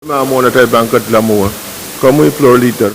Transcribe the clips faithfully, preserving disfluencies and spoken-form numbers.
Ma mwohn atail pahn ketilong mwowe. Komwi Floor Leader.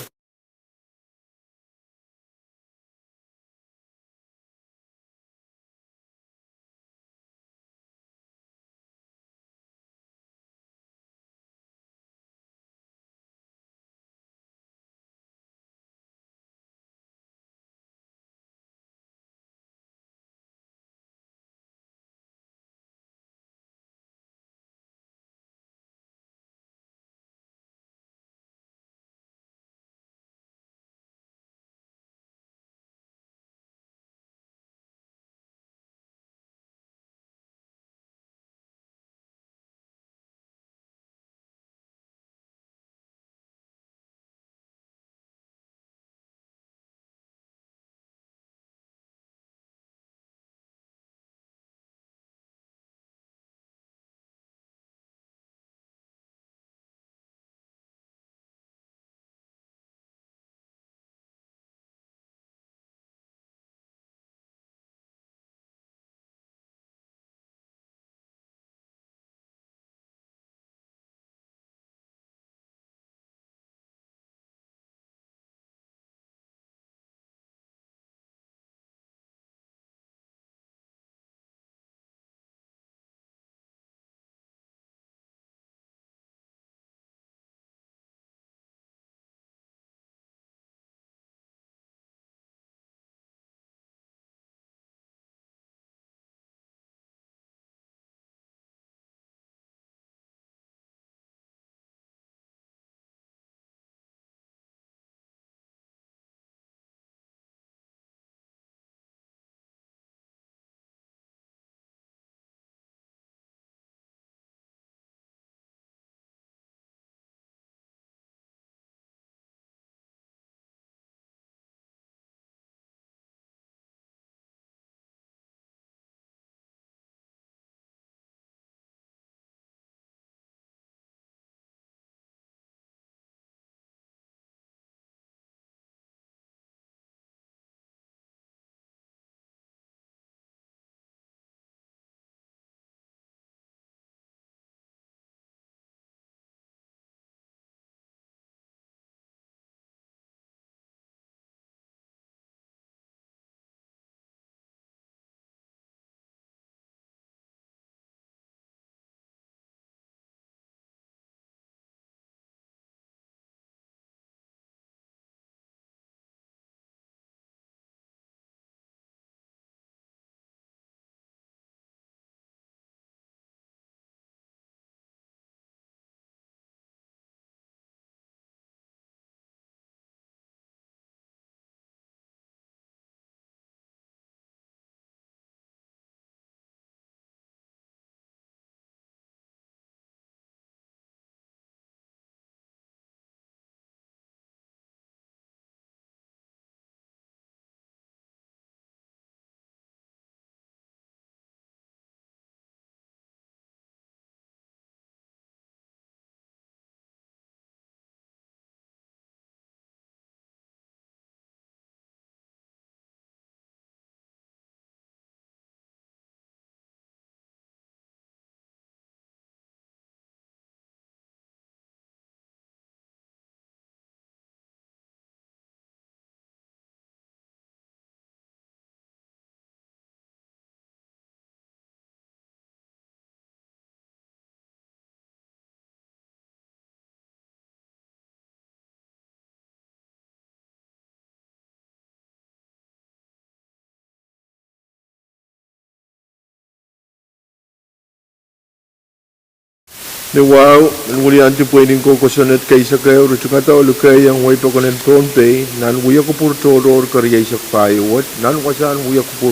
Ni wahu, en wiliandi pweinen kosonned keisek ehu, ritingada oh likeiong wehi pokon en Pohnpei nan wia kupwur tohrohr kerieisek pahieu wet, nan wasahn wia kupwur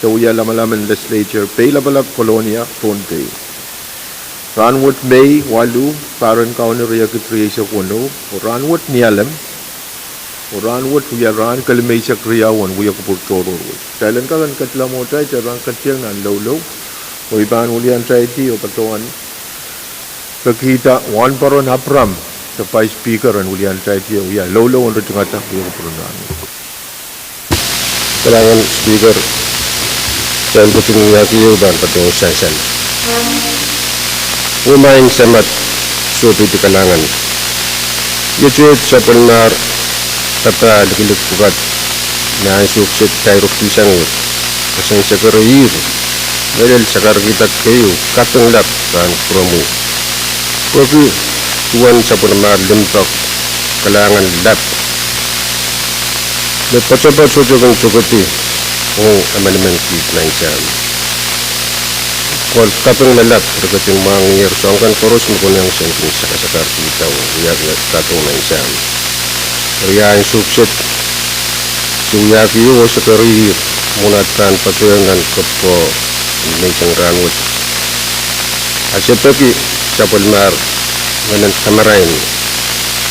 de wia lamalam en Legislature, Peilapalap, Kolonia, Pohnpei. Rahnwet Mei waluh, pahren Kauno riekid rieisek weneu, oh rahnwet Nialem, oh rahnwet wia rahn kelimeisek riau en wia kupwur tohrohr wet. Kitail en kak en ketilong mwohtail, kitail pahn ketieng nan loulou, oh I pahn wiliandi oh patohwan pekihda Wahnpoaron Abram, de Vice Speaker en wiliandi oh wia loulou en ritingada wia kupwuren rahnwet. Kalahngan Speaker, kitail ketin wiahki ehu pahn patoh sansal. Oh maing Samat, Sohpeidi kalahngan. Iet iet sapwellimahr papah likilik pwukat me ansou kiset tairokdisang koasoansekerih mehlel sakarkihda keieu kaping lap pahn kupwuromwi. Pwehki duwen sapwellimahr limpoak, kalahngan lap me poatopoat sohte kin tokedi ong emenemen kiht Maing Sahm. Kohl kaping me lap re ketin mwahngiher soahng kan koaros me konehng sangkin sakasakarkihda oh wiahki kaping Maing Sahm. Eri ansou kiset se wiahki oh sekerih mwohn at pahn patohwan kepwe menseng rahnwet. A se peki sapwellimahr ngehnen kamarain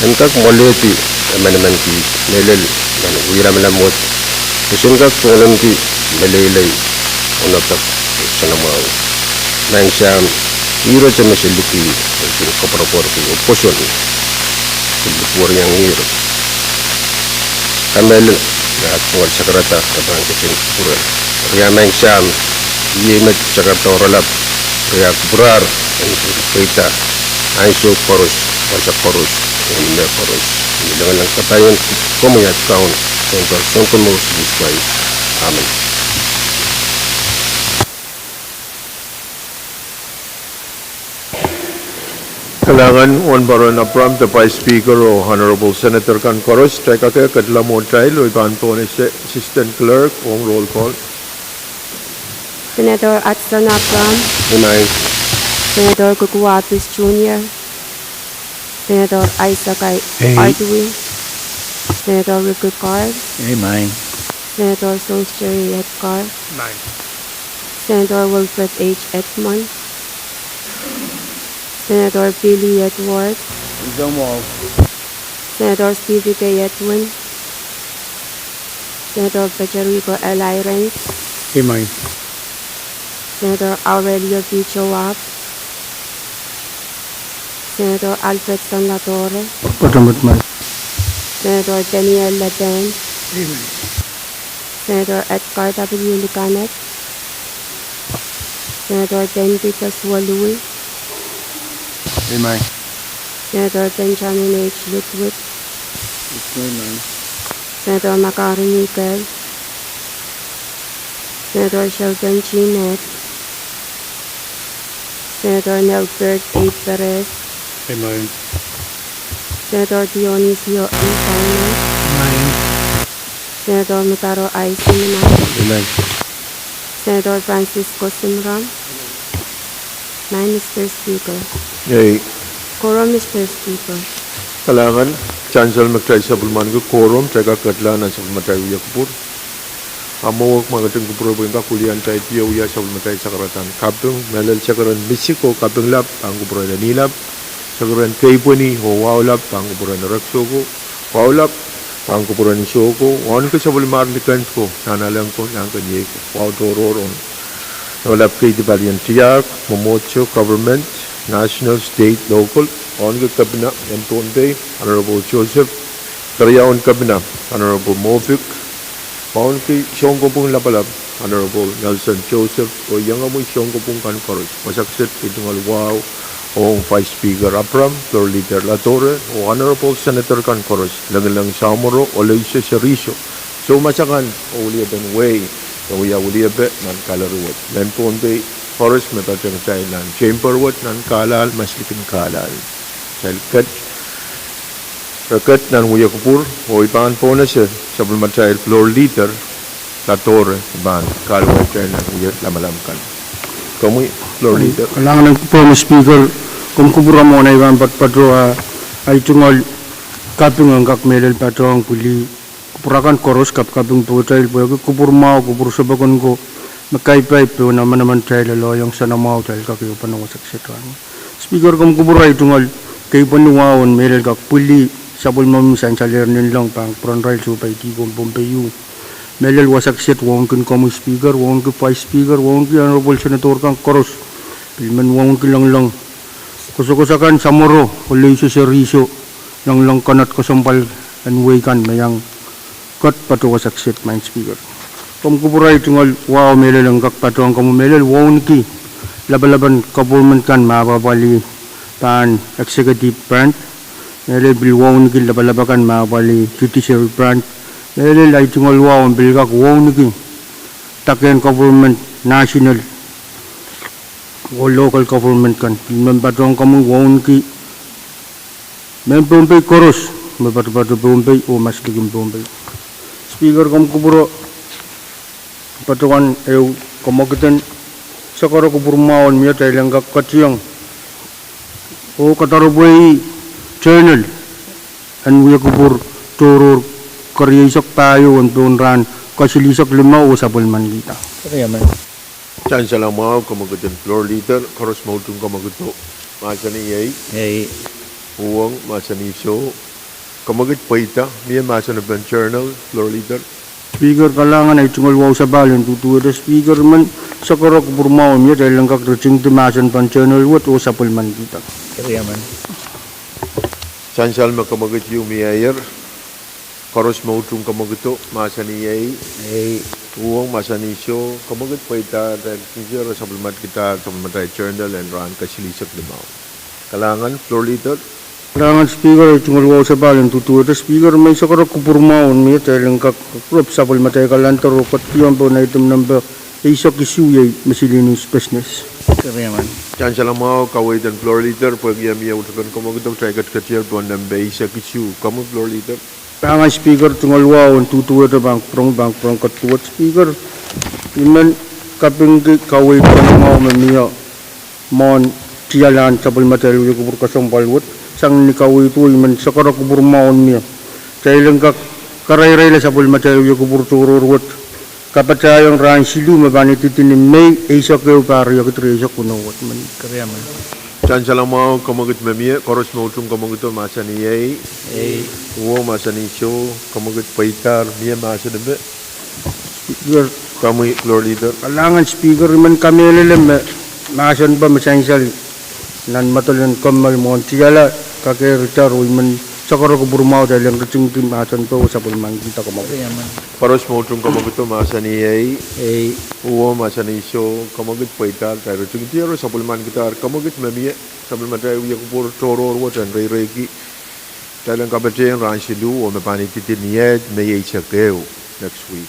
en kak mwalehdi emenemen kiht mehlel nan wia lamalam wet, pwe sen kak soangen ki meleilei onopek soanamwahu. Maing Sahm, ihte me se likih, oh kin koapworopworki oh pwoson, kin likwerihong ihte. Kamehlele me at tungoal sakarada re pahn ketin kupwure. Eri a Maing Sahm, iei met sakarada oaralap, eri a kupwurahr en keirda ansou koaros, wasa koaros, oh mehkoaros. Ni lengileng kapai en komwi at Kaun, sounpar Sounkomour Sises Krais. Amen. Kalahngan, Wahnpoaron Abraham, de Vice Speaker, oh Honorable Senator kan koaros, kitail kak ketlahng mwohtail, oh I pahn pohnese Assistant Clerk ong roll call. Senator Hudson Abraham. Amen. Senator Kuku Apis Junior. Senator Isaac I. Ei. Artui. Senator Ricky Carl. Amen. Senator Sons Jerry Edgar. Amen. Senator Wilfred H. Edmund. Senator Billy Edward. Senator Stevie K. Edwin. Senator Federico L. Irons. Amen. Senator Aurelio P. Joab. Senator Alfredson Ladore. Bottom with my. Senator Daniel Leben. Amen. Senator Edgar W. Likanek. Senator Denby Joshua Louis. Amen. Senator Benjamin H. Ludwig. Amen. Senator Makari Mikel. Senator Sheldon G. Ned. Senator Nelbert A. Perez. Amen. Senator Dionisio M. Simon. Amen. Senator Mutaro I. Simina. Amen. Senator Francisco Simram. Amen, Mister Speaker. Ei. Quorum, Mister Speaker. Kalahngan, Chancellor, me kitail sapwellimaniki quorum, kitail kak ketlahng nan sapwellimatail wia kupwur. A mwo wet ma ketin kupwure pwe en kak wiliandi, kitail wia sapwellimatail sakaradahn kaping, mehlel sakarain misik oh kaping lap pahn kupwuren Nilap, sakarain keipweni oh wahu lap pahn kupwuren Erekisohko, wahu lap pahn kupwuren Sohko, wauneki sapwellimahr likend ko, nanalek ko, nahnkeniei ko, wahu tohrohr ong lapalap kei, dipalien tiahk, mwomwohdiso, government, national, state, local, wauneki kepina en Pohnpei, Honorable Joseph, keriaun kepina, Honorable Moffitt, wauneki sounkopwung lapalap, Honorable Nelson Joseph, oh iangahki sounkopwung kan koaros, wasa kiset, ei tungoal wahu ong Vice Speaker Abraham, Floor Leader Ladore, oh Honorable Senator kan koaros, Lengileng Samworo, Aloysius Riso, soumas akan, oh weliepen wehi, me wia weliepe nan gallery wet, mehn Pohnpei koaros me patehng kitail nan chamber wet nan Carlisle, maslikin Carlisle. Kitail ket, re ket nan wia kupwur, oh I pahn pohnese sapwellimatail Floor Leader Ladore, pahn kahluwa kitail nan wia lamalam kan. Komwi, Floor Leader. Kalahngan en kupwur, Mister Speaker, komw kupwur mwohn ei pahn patopato, a, ei tungoal kaping en kak mehlel patohwan pwili kupwur akan koaros, kapikaping pwehkitail pwehki kupwur mwahu, kupwur sohpokon ko, me kaipaip pohn emenemen kitail, loaloiong soanamwahu, kitail kak ehupene wasa kiset rahnwet. Speaker, komw kupwur ei tungoal keipweni wahu en mehlel kak pwili sapwellimomwi sansalehr nanleng pahn kupwuren irail soupaidi ko Pohnpei, mehlel wasa kiset wauneki komwi Speaker, wauneki Vice Speaker, wauneki Honorable Senator kan koaros, pil men wauneki lengileng kosokos akan, Samworo, Aloysius Riso, lengileng Kenneth, kesempwal en wehi kan me iang ket patoh wasa kiset, Maing Speaker. Komw kupwur ei tungoal wahu mehlel en kak patohwan komwi mehlel wauneki lapalapen government kan me apwahpwalih pahn executive branch, mehlel pil wauneki lapalap akan me apwalih judiciary branch, mehlel ahi tungoal wahu en pil kak wauneki dake en government, national oh local government kan. Pil men patohwan komwi wauneki mehn Pohnpei koaros me patopato Pohnpei oh maslikin Pohnpei. Speaker, komw kupwuro patohwan ehu kamwekid en sakaro kupwur mwahu en mie, kitail en kak ketiong oh kadaropwe journal en wia kupwur tohrohr kerieisek pahieu en pohn rahn kesilisek limau oh sapwellimanikihda. Sansal mwahu, kamwekid en floor leader, koaros me utung kamwekido mahsanih ei. Uhwong mahsanih soh, kamwekid pweida, mie mahsen en pahn journal, floor leader. Speaker, kalahngan, ahi tungoal wahu sapahl en duduwehte. Speaker, I men sakaro kupwur mwahu en mie, kitail en kak ritingdi mahsen en pahn journal wet oh sapwellimanikihda. Sansal me kamwekid ieu mieier, koaros me utung kamwekido mahsanih ei. Uhwong mahsanih soh, kamwekid pweida, kitail ritingdi oh sapwellimanikidahr sapwellimatail journal en rahn kesilisek limau. Kalahngan, floor leader. Kalahngan Speaker, ahi tungoal wahu sapahl en duduwehte. Speaker, I men sakaro kupwur mwahu en mie, kitail en kak rop sapwellimatail calendar oh ketiong pohn item nempe eisek isuh, iei miscellaneous business. Sansal mwahu, kaweid en floor leader, pwehki mie utupen kamwekido, kitail ketiketier pohn nempe eisek isuh. Komwi floor leader. Kalahngan Speaker, tungoal wahu en duduwehte pahn kupwuromwi, pahn kupwuromwi ketiket. Speaker, I men kapingki kaweid kan mwahu me mie mwohn tialahn sapwellimatail wia kupwur kesempwal wet. Sang ni kaweid wet, I men sakaro kupwur mwahu en mie, kitail en kak karairahla sapwellimatail wia kupwur tohrohr wet kapatahiong rahn siluh me pahn ididi ni Mei eisek ehu, pahr riekid rieisek weneu wet. Sansal mwahu, kamwekid me mie, koaros me utung kamwekido mahsanih ei. Uhwong mahsanih soh, kamwekid pweidahr, mie mahsen epe. Komwi floor leader. Kalahngan Speaker, I men kamehlele me mahsen pa me sansal nan medelen kommoal mwohn tiala kakehritar, oh I men sakaro kupwur mwahu, kitail en ritingdi mahsen pa oh sapwellimanikihda, komwi. Koaros me utung kamwekido mahsanih ei. Uhwong mahsanih soh, kamwekid pweidahr, kitail ritingdi oh sapwellimanikihdahr kamwekid me mie, sapwellimatail wia kupwur tohrohr wet en reireiki, kitail en kapatahiong rahn siluh oh me pahn ididi ni Mei eisek ehu, next week.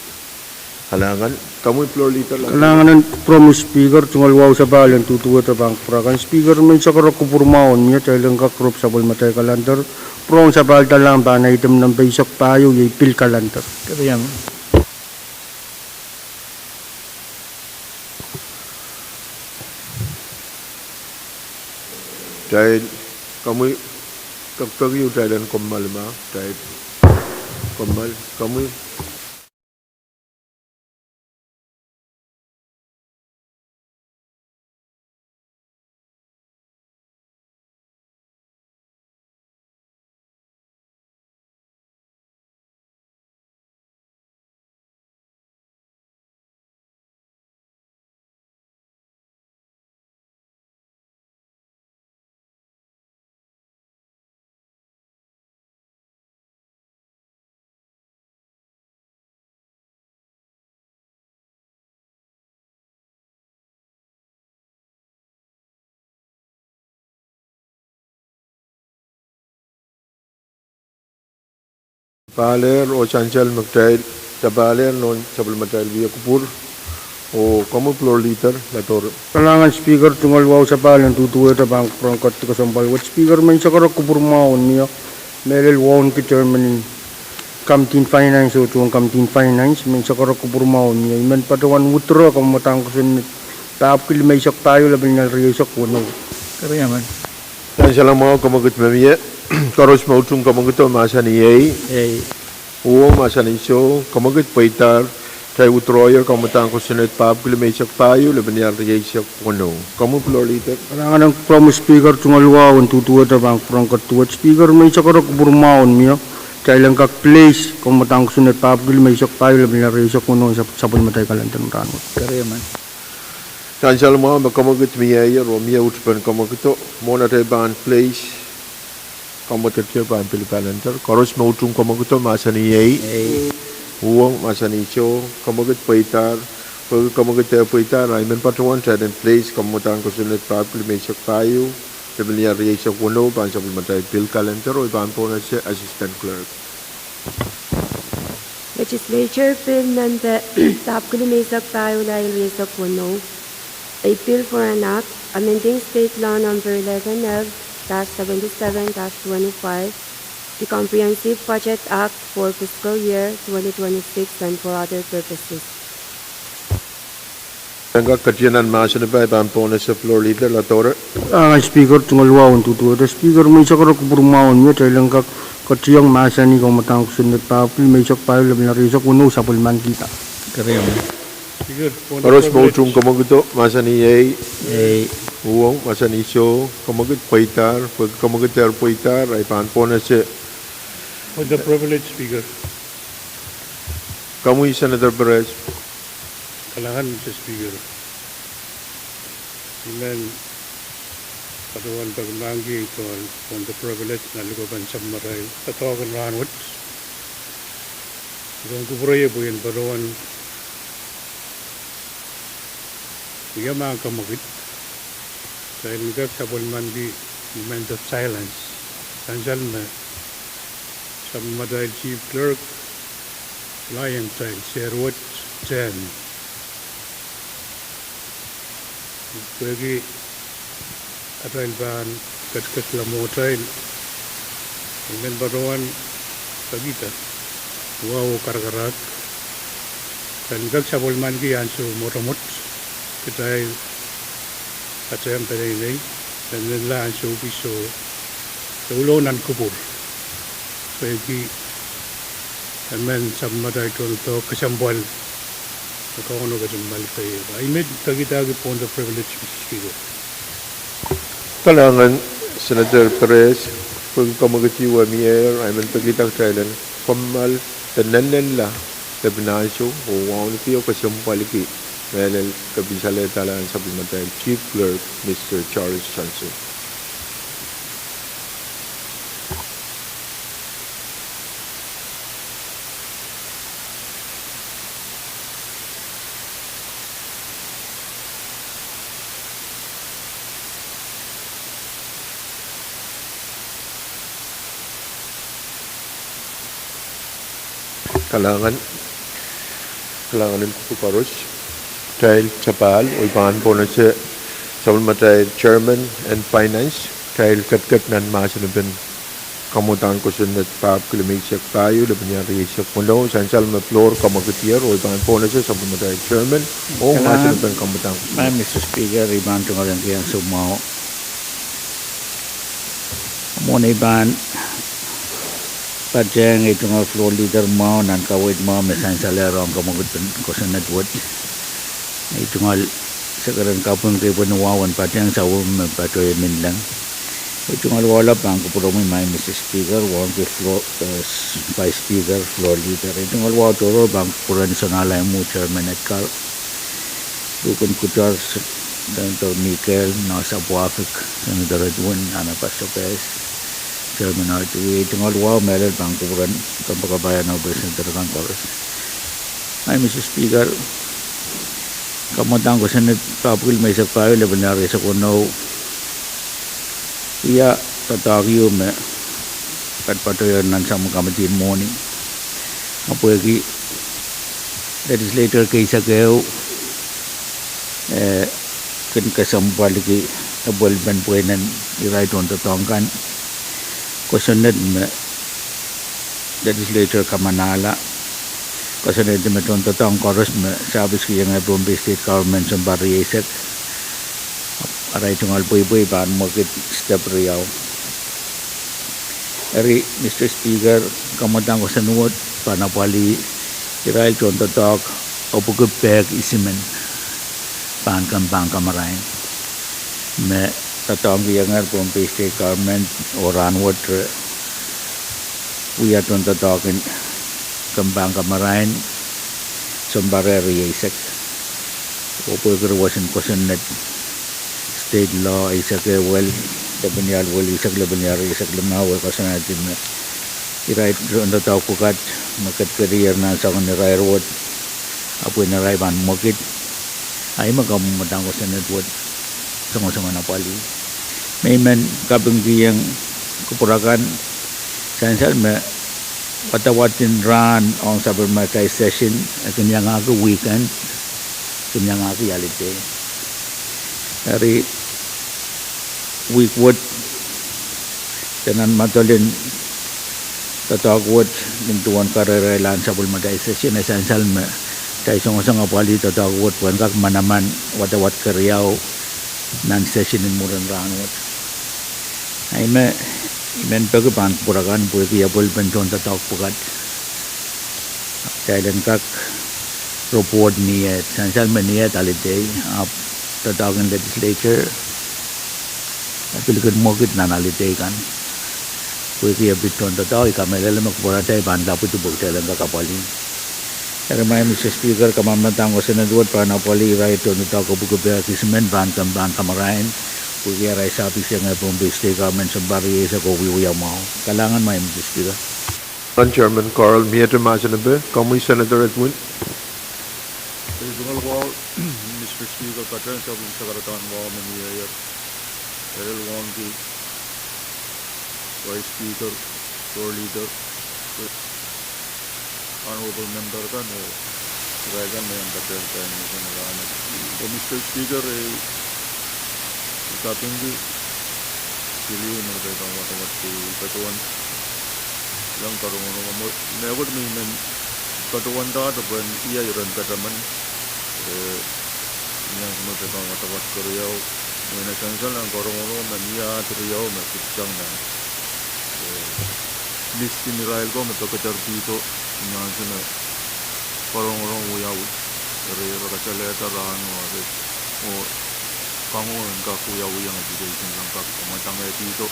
Kalahngan, komwi floor leader. Kalahngan en kupwuromwi Speaker, tungoal wahu sapahl en duduwehte pahn kupwur akan. Speaker, I men sakaro kupwur mwahu en mie, kitail en kak rop sapwellimatail calendar, pwurehng sapahldahlahng pahn item nempe eisek pahieu, iei pil calendar. Kitail, komwi, kak peki kitail en kommoal ma, kitail kommoal, komwi. Pahlehr oh sansal me kitail, tapahlehr nohn sapwellimatail wia kupwur, oh komwi floor leader, Ladoro. Kalahngan Speaker, tungoal wahu sapahl en duduwehte pahn kupwuromwi ketiket kesempwal wet. Speaker, I men sakaro kupwur mwahu en mie, mehlel wauneki chairman en Committee en Finance oh tuhwong Committee en Finance, I men sakaro kupwur mwahu en mie. I men patohwan withdraw kamwadang kosonned pahpwiki limeisek pahieu, lepin lel rieisek weneu. Sansal mwahu, kamwekid me mie, koaros me utung kamwekido mahsanih ei. Uhwong mahsanih soh, kamwekid pweidahr, kitail withdrawyer kamwadang kosonned pahpwiki limeisek pahieu, lepin lel rieisek weneu. Komwi floor leader. Kalahngan en kupwuromwi Speaker, tungoal wahu en duduwehte pahn kupwuromwi ketiket. Speaker, I men sakaro kupwur mwahu en mie, kitail en kak place kamwadang kosonned pahpwiki limeisek pahieu, lepin lel rieisek weneu, sapwellimatail calendar en rahn wet. Sansal mwahu, me kamwekid mieier oh mie utupen kamwekido, mwohn atail pahn place kamwadang kosonned pahn pil calendar, koaros me utung kamwekido mahsanih ei. Uhwong mahsanih soh, kamwekid pweidahr, pwehki kamwekid eh pweidahr, I men patohwan kitail en place kamwadang kosonned pahpwiki limeisek pahieu, Lepin Iar rieisek weneu pahn sapwellimatail Bill Calendar oh I pahn pohnese Assistant Clerk. Legislature Bill Number sapwkili meisek pahieu, irail rieisek weneu. A bill for an act amending state law number eleven L dash seventy-seven dash twenty-five, the Comprehensive Budget Act for fiscal year twenty twenty-six and for other purposes. Ren kak ketin nan mahsen ipa, I pahn pohnese Floor Leader Ladora. Ahngai Speaker, tungoal wahu en duduwehte. Speaker, me isakaro kupwur mwahu en mie, kitail en kak ketiong mahsanih kamadahn kosonned Bill meisek pahieu, lepin Iar rieisek weneu sapwellimanikihda. Keriau. Speaker, point of privilege. Koaros me utung kamwekid mahsanih ei. Ei. Uhwong mahsanih soh, kamwekid pweidahr, pwe kamwekid dehr pweidahr, I pahn pohnese. Point of privilege, Speaker. Komwi Senator Perez. Kalahngan, Mister Speaker. I men patohwan peki mahkki tohn point of privilege nan likopen sapwellimatail doadoahk en rahnwet. I men kupwurei pwe I en patohwan wia mahk kamwekid. Kitail en kak sapwellimaniki moment of silence, sansal me sapwellimatail Chief Clerk, Lion Tail, Serwet, Ten. Pwehki atail pahn ketiketla mwohtail, I men patohwan pekihda wahu oh karakarahk. Kitail en kak sapwellimaniki ansou mwotomwot, kitail, atail peneinei, en nennenla ansou kis oh doulong nan kupwur. Pwehki emen sapwellimatail tohndoadoahk kesempwal me Kauno kesempwal pei. I men pekidahki point of privilege, Mister Speaker. Kalahngan Senator Perez, pwehki kamwekid wet mieier, I men pekida kitail en kommoal de nennenla lepin ansou oh wauneki oh kesempwalki mehlel kepin salehda nan sapwellimatail Chief Clerk, Mister Charles Johnson. Kalahngan, kalahngan en kupwur koaros. Kitail sapahl, oh I pahn pohnese sapwellimatail Chairman en Finance, kitail ketiket nan mahsen en kamadahn kosonned Bill limeisek pahieu, lepin Iar rieisek weneu, sansal me floor kamwekidier, oh I pahn pohnese sapwellimatail Chairman oh mahsen en kamadahn kosonned. Mister Speaker, I pahn tungoal en kihong soumwahu. Mwohn ei pahn patehng ei tungoal Floor Leader mwahu nan kaweid mwahu me sansalehr ong kamwekid en kosonned wet, ei tungoal sekeren kaping kei pwehn wahu en patehng sapwellime patohwan minleng. Ei tungoal wahu pahn kupwuromwi, Mister Speaker, wauneki Floor, eh, Vice Speaker, Floor Leader. Ei tungoal wahu tohrohr pahn kupwuren Sonalaimu, Chairman Edgar, Ruken Kutar, Senator Mikel, Noah Sapwavik, Senator Edwin, Anna Pastor Best, Chairman Archie. Ei tungoal wahu mehlel pahn kupwuren kompoakepahn Honorable Senator kan koaros. Mister Speaker, kamadahn kosonned Bill limeisek pahieu, lepin Iar rieisek weneu, wia doadoahk ehu me patohwan nan samin kamidi mwohni. Ahpw pwehki legislator keisek ehu, eh, kin kesempwalki epwelpen pweinen irail tohndoadoahk kan, kosonned me legislator kamanahla, kosonned me tohndoadoahk koaros me service-kihong Pohnpei State Government sounpar rieisek, arail tungoal pweipwei pahn mwekid step riau. Eri, Mister Speaker, kamadahn kosonned wet pahn apwalih irail tohndoadoahk epwiki pehk isimen pahn kempoakepahn kamarain me doadoahngkihong Pohnpei State Government oh rahnwet re wia tohndoadoahk en kempoakepahn kamarain sounpar rieisek. Oh pwehki roson kosonned state law eisek ehu, lepin Iar welisek, lepin Iar rieisek limau, e koasoanehdi me irail tohndoadoahk pwukat me kedikedier nan soangen irair wet, ahpw irail pahn mwekid. Ahi me kamadahn kosonned wet songosongen apwalih. Me I men kapingkihong kupwur akan, sansal me wadawad en rahn ong sapwellimatail session, e kin iangahki weekend, kin iangahki holiday. Eri wihk wet, de nan modelin doadoahk wet, nin duwen kareirei lahn sapwellimatail session, e sansal me kitail songosong apwalih doadoahk wet pwehn kak manaman wadawad keriau nan session en mwurin rahnwet. Ahi me I men peki pahn kupwur akan pwehki e pwelpen tohndoadoahk pwukat, kitail en kak report ni eh, sansal me ni eh holiday, ahpw doadoahk en legislature e pil kin mwekid nan holiday kan. Pwehki e pil tohndoadoahk, I kamehlele me kupwuratail pahn lapwidi pwe kitail en kak apwalih. Eri ma Mister Speaker, kamwadang kosonned wet pahn apwalih irail tohndoadoahk kepwiki pahismen pahn, ke pahn kamarain, pwehki arail sapwseng eh Pohnpei State Government sounpar rieisek oh wiewiamwahu. Kalahngan ma Mister Speaker. Chairman Carl, miehte mahsen epe, komwi Senator Edwin. Ei tungoal wahu, Mister Speaker, patehng sapwellime sakaradahn wahu me mie ier. Elel wauneki Vice Speaker, Floor Leader, Honorable Member kan oh irail kan me iang patehng pahn mihmi rahn. Oh Mister Speaker, ei kapingki pil ieu me kitail pahn wadawad, ei patohwan iang karongorongo mwo, mehkot me I men patohwandahte pwehn iei iren kataman, eh, ni ansou me kitail pahn wadawad keriau, mwein e sansal nan karongorongo me mie riau me pitsang nan, eh, list en irail ko me pekederkihdo ni ansou me karongorongo wiawi. Eri, eri kasalehda rahno, eri, oh kangoange en kak wiawi iang application kan kak mwadangehkihdo,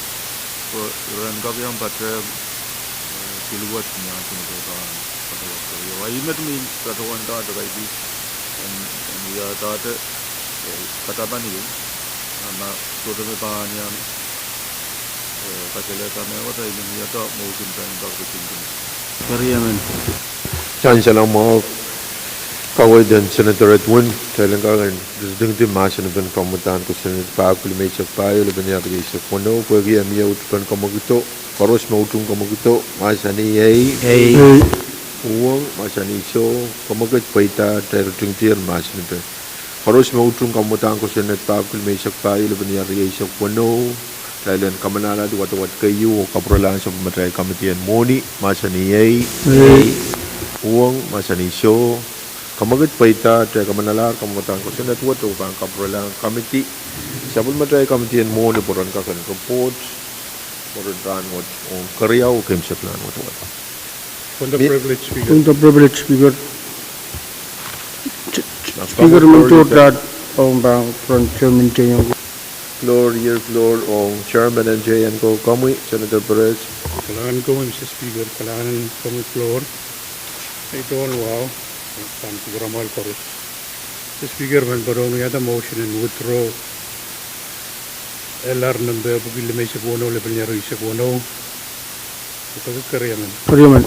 pwe ren kak iang patehng, eh, pil wet ni ansou me kitail pahn wadawad keriau. Ahi met me I patohwandahte kaidehn en, en wiadahte, eh, katapan ieu, a ma sohte me pahn iang, eh, kasalehda mehkot, I men wiahda motion pahn kak ritingting. Keriemen. Sansal mwahu, kaweid en Senator Edwin, kitail en kak en ritingting mahsen epen kamwadang kosonned pahieu, limeisek pahieu, lepin iar rieisek weneu, pwehki e mie utupen kamwekiddo, koaros me utung kamwekiddo, mahsanih ei. Ei. Uhwong, mahsanih soh, kamwekid pweida, kitail ritingdier mahsen epe. Koaros me utung kamwadang kosonned pahieu, limeisek pahieu, lepin iar rieisek weneu, kitail en kamanahlahdi wadawad keieu oh kapwurelahng sapwellimatail committee en mwohni, mahsanih ei. Ei. Uhwong, mahsanih soh, kamwekid pweida, kitail kamanahlahr kamwadang kosonned wet oh pahn kapwurelahng committee, sapwellimatail committee en mwohni pwe ren kak en report mwurin rahn wet ong keriau oh keimwseklahn wadawad. Pwehn privilege, Speaker. Pwehn privilege, Speaker. Speaker, I men tohrohr ong pahn pwuren chairman teiong. Floor, iei floor ong chairman en teiong ko, komwi Senator Perez. Kalahngan komwi Mister Speaker, kalahngan komwi floor. Ei tungoal wahu, pahn kupwuramwail koaros. Mister Speaker, I men patohwan wiahda motion en withdraw L R nempe epwiki limeisek weneu, lepin iar rieisek weneu. Keriemen. Keriemen.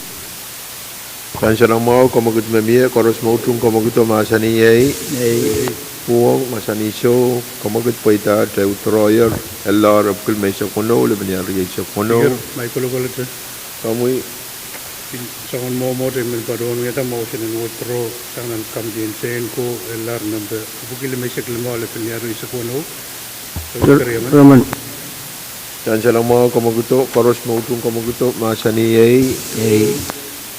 Sansal mwahu, kamwekid me mie, koaros me utung kamwekiddo, mahsanih ei. Ei. Uhwong, mahsanih soh, kamwekid pweida, kitail withdrawyer L R epwiki limeisek weneu, lepin iar rieisek weneu. Speaker, mai kolokolete. Komwi. Soangen mwomwohte I men patohwan wiahda motion en withdraw sang nan committee en teiong ko, L R nempe epwiki limeisek limau, lepin iar rieisek weneu. Keriemen. Sansal mwahu, kamwekiddo, koaros me utung kamwekiddo, mahsanih ei. Ei.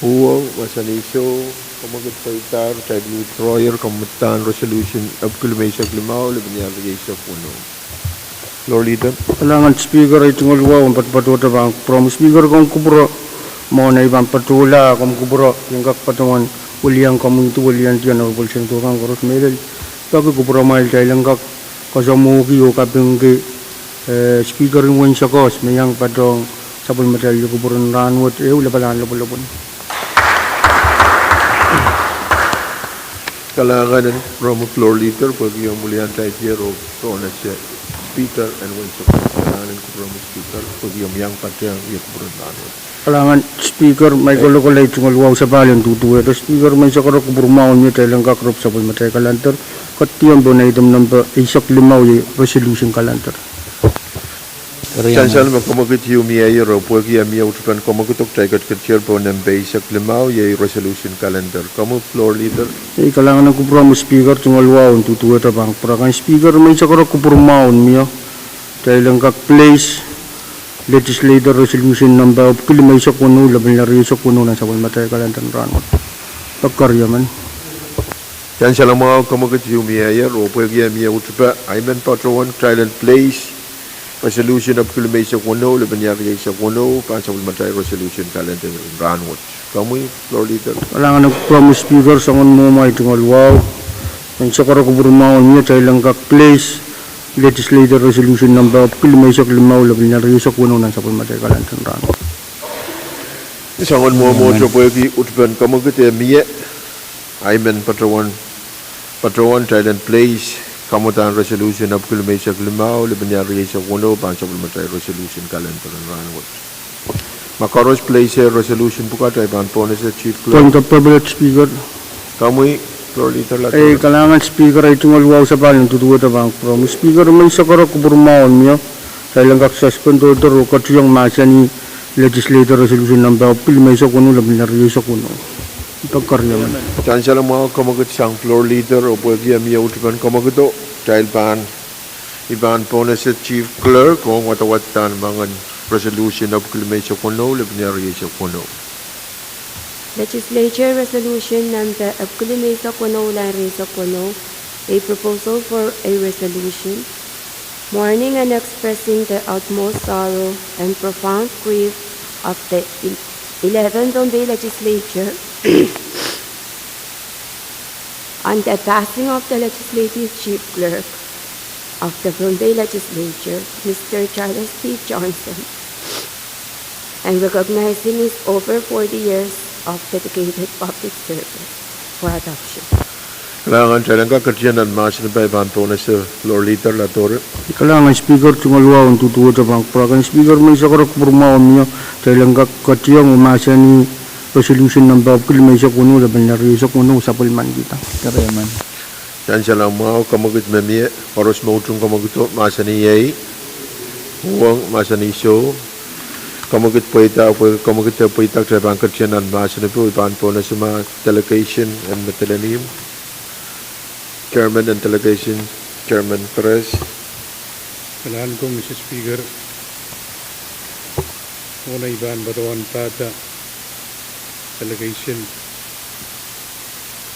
Uhwong, mahsanih soh, kamwekid pweida, kitail withdrawyer kamwadang resolution epwiki limeisek limau, lepin iar rieisek weneu. Floor Leader. Kalahngan Speaker, ei tungoal wahu, I men patohwanohte pahn kupwuromwi Speaker, komw kupwure mwohn ei pahn patohla, komw kupwure, I en kak patohwan welian komwi, weliandi Honorable Senator kan koaros mehlel, peki kupwuramwail kitail en kak koasoamwohki oh kapingki, eh, Speaker en Wein Sekos me iang patohng sapwellimatail ieu kupwuren rahn wet, ehu lapalahn lopwolopwon. Kalahngan en kupwuromwi Floor Leader pwehki omw weliandahr oh patohwan ese Speaker en Wein Sekos. Kalahngan en kupwuromwi Speaker pwehki omw iang patohng ieu kupwuren rahn wet. Kalahngan Speaker, mai kolokol, ei tungoal wahu, sapahl en duduwehte Speaker, menseng koaros kupwur mwahu mie, kitail en kak rop sapwellimatail calendar, ketiam pohn item nempe eisek limau, iei resolution calendar. Sansal me komwekid ieu mieier oh pwehki eh mie utupen komwekido, kitail ketiketier pohn nempe eisek limau, iei resolution calendar. Komwi Floor Leader. Ei, kalahngan en kupwuromwi Speaker, tungoal wahu en duduwehte pahn kupwur akan. Speaker, me I sakarek kupwur mwahu en mie, kitail en kak place Legislature Resolution number epwiki limeisek weneu, lepin lel rieisek weneu nan sapwellimatail calendar en rahnwet. Pekeriamen. Sansal mwahu, komwekid ieu mieier oh pwehki eh mie utupe, I men patohwan kitail en place resolution epwiki limeisek weneu, lepin lel rieisek weneu, pahn sapwellimatail resolution calendar en rahnwet. Komwi Floor Leader. Kalahngan en kupwuromwi Speaker, soangen mwohmw ahi tungoal wahu, I sakarek kupwur mwahu en mie, kitail en kak place Legislature Resolution number epwiki limeisek limau, lepin lel rieisek weneu nan sapwellimatail calendar en rahnwet. Soangen mwohmwohte pwehki utupen komwekid eh mie, I men patohwan, patohwan kitail en place kamwadahn resolution epwiki limeisek limau, lepin lel rieisek weneu, pahn sapwellimatail resolution calendar en rahnwet. Ma koaros place resolution pwukat, I pahn pohnese Chief Clerk. Point of privilege, Speaker. Komwi Floor Leader Latoro. Ei, kalahngan Speaker, ahi tungoal wahu sapahl en duduwehte pahn kupwuromwi Speaker, me I sakarek kupwur mwahu en mie, kitail en kak suspend order oh ketiong mahsanih Legislature Resolution number epwiki limeisek weneu, lepin lel rieisek weneu. Pekeriamen. Sansal mwahu, komwekid sang Floor Leader oh pwehki eh mie utupen komwekido, kitail pahn, I pahn pohnese Chief Clerk ong wadawadahn mwangen resolution epwiki limeisek weneu, lepin lel rieisek weneu. Legislature Resolution number epwiki limeisek weneu, lel rieisek weneu, a proposal for a resolution, mourning and expressing the utmost sorrow and profound grief of the el-, eleven Pohnpei Legislature on the passing of the Legislative Chief Clerk of the Pohnpei Legislature, Mister Charles T. Johnson, and recognizing his over forty years of dedicated public service for adoption. Kalahngan, kitail en kak ketieng nan mahsen pwe I pahn pohnese Floor Leader Latoro. Kalahngan Speaker, tungoal wahu en duduwehte pahn kupwur akan Speaker, me I sakarek kupwur mwahu en mie, kitail en kak ketieng oh mahsanih resolution number epwiki limeisek weneu, lepin lel rieisek weneu, sapwellimanikihda. Sansal mwahu, komwekid me mie, koaros me utung komwekido, mahsanih ei, uhwong, mahsanih soh. Komwekid pweida, pwe komwekid pweida, kitail pahn ketieng nan mahsen pwe I pahn pohnese ma delegation en Madolenihmw, Chairman en delegation, Chairman Perez. Kalahngan ko Mister Speaker, oh I pahn patohwan pahda delegation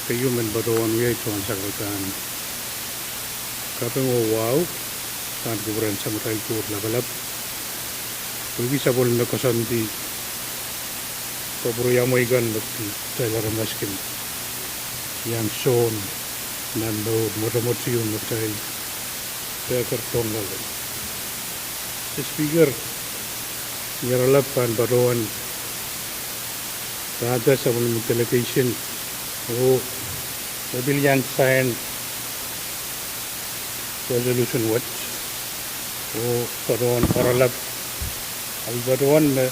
keieu men patohwan wia tohn sakarada en kaping oh wahu, pahn kupwuren Samatail Koht Lapalap, pwehki sapwellime koasoandi, kapwuriamwei kan me kitail aramas kin iang sohn nan mour mwotomwot ieu me kitail pahn ker pohn loale. Mister Speaker, I oaralap pahn patohwan pahda sapwellime delegation oh me pil iang sign resolution wet, oh patohwan oaralap, ahi patohwan me,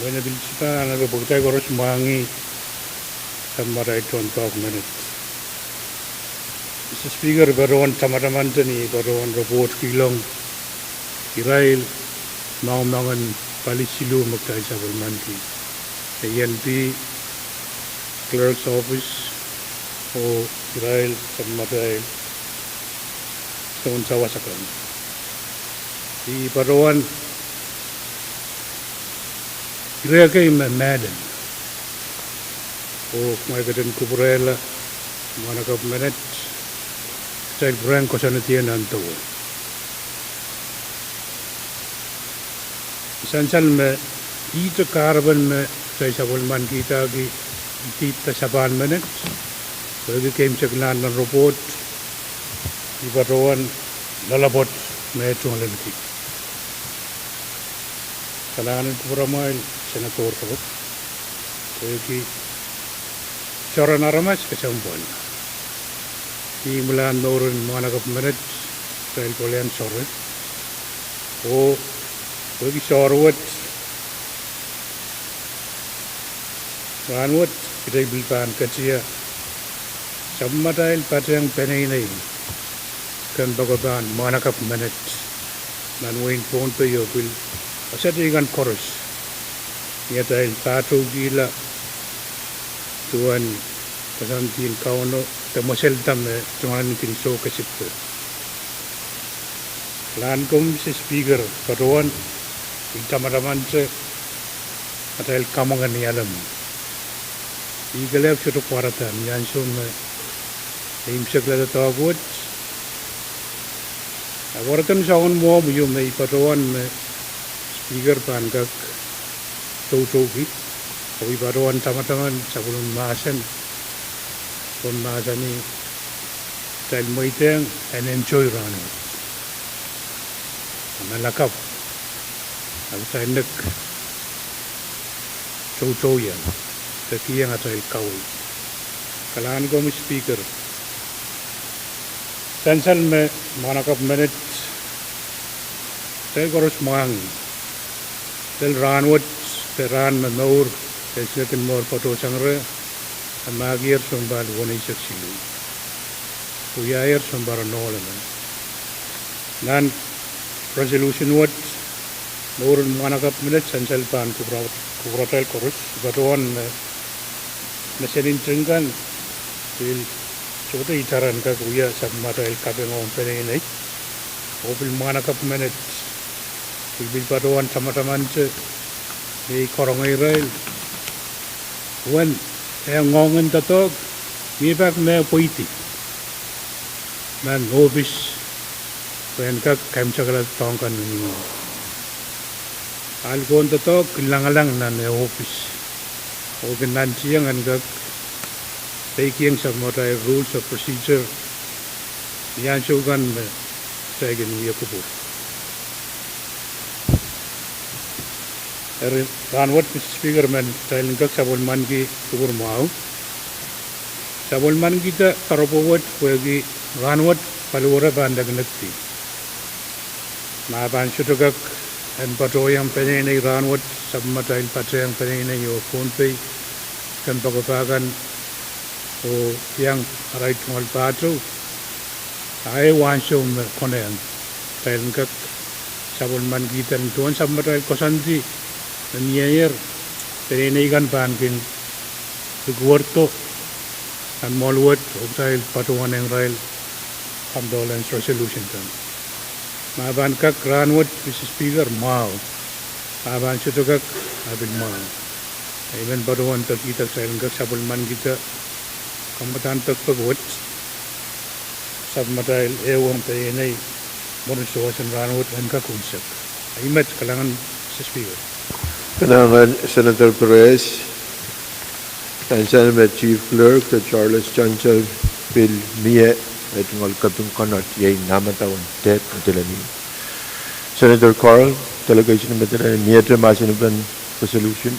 me pil sipahn anahne pwe kitail koaros mwahngih sapwellimatail tohn document. Mister Speaker, I patohwan tamataman ni I patohwan report kihlong irail mwahumangen pali siluh me kitail sapwellimaniki, A N P, Clerk's Office, oh irail sapwellimatail soun sawas akan. I patohwan ire kei me mehlel, oh kumwail ketin kupwurehla mwahnakapw menet, kitail pwurehng koasoanehdi nan doh. Sansal me ihte kahrepen me kitail sapwellimanikihda ki, I dihda sapahl menet, pwehki keimwseklahn nan report, I patohwan loalopwoat me tungoaleniki. Kalahngan en kupwuramwail Senator Rop, pwehki soaren aramas kesempwal. Ih imwilahn mouren mwahnakapw menet, kitail kolahng soare, oh pwehki soare wet, rahnwet kitail pil pahn ketia sapwellimatail patehng peneinei kempoakepahn mwahnakapw menet. nan wehin Pohnpei oh pil wasa teikan koaros ni atail pahtoukihla duwen koasoandien Kauno de mwesel dahme tungoalenki ni soukesikpe. Kalahngan komwi Mister Speaker, patohwan I tamataman te atail kamwenge ni alam. I kelehpw sohte pwarada ni ansou me e imwseklahda doadoahk wet. A pwarada me soangen mwohmwi me I patohwan me Speaker pahn kak toutoukihda, oh I patohwan tamataman sapwellimen mahsen, pwe mahsanih, kitail mweidehng en enjoy rahnwet. A nan lakapw, a kitail nek toutou ie, de kiheng atail kaweid. Kalahngan komwi Speaker. Sansal me mwahnakapw menet, kitail koaros mwahngih, lel rahnwet, de rahn me mour, e sehse kin mour patohsang reh, e mahkier sounpar weneisek siluh. Wiahier sounpar nohlemen. Nan resolution wet, mouren mwahnakapw menet sansal pahn kupwura-, kupwuratail koaros, I patohwan me, me senin ting kan, pil sohte itar en kak wia sapwellimatail kaping ong peneinei, oh pil mwahnakapw menet, I pil patohwan tamataman te, me I karonge irail, uwen, e ngoangen doadoahk, mie pak me pweidi nan ohpis, pwe en kak kaimwisekala doadoahk kan me mihmi. Ahl ko en doadoahk kin langalang nan eh ohpis, oh kin nantihong en kak peikiong sapwellimatail rules of procedure, ni ansou kan me kitail kin wia kupwur. Eri rahnwet Mister Speaker, men kitail en kak sapwellimaniki kupwur mwahu. Sapwellimanikihda doaropwe wet pwehki rahnwet paliwere pahn nekinekdi. Ma pahn sohte kak en patohwanohng peneinei rahnwet, sapwellimatail patehng peneinei oh Pohnpei kempoakepah kan oh iang arail tungoal pahtou, a e ansou me konehng kitail en kak sapwellimanikihda duwen sapwellimatail koasoandi me mieier, peneinei kan pahn kin likwerdo nan mwohl wet oh kitail patohwanehng irail condolence resolution kan. Ma pahn kak rahnwet Mister Speaker, mwahu. Ma pahn sohte kak, a pil mwahu. I men patohwan pekihda kitail en kak sapwellimanikihda kamwadahn pekpek wet, sapwellimatail ehu ong peneinei mwurin souwas en rahnwet en kak unsek. I met, kalahngan Mister Speaker. Kalahngan Senator Perez. Sansal me Chief Clerk de Charles Sansal pil mie, e tungoal kaping konehng iei Namadau en Ted Medeleni. Senator Carl, delegation Medeleni, miehte mahsen en resolution.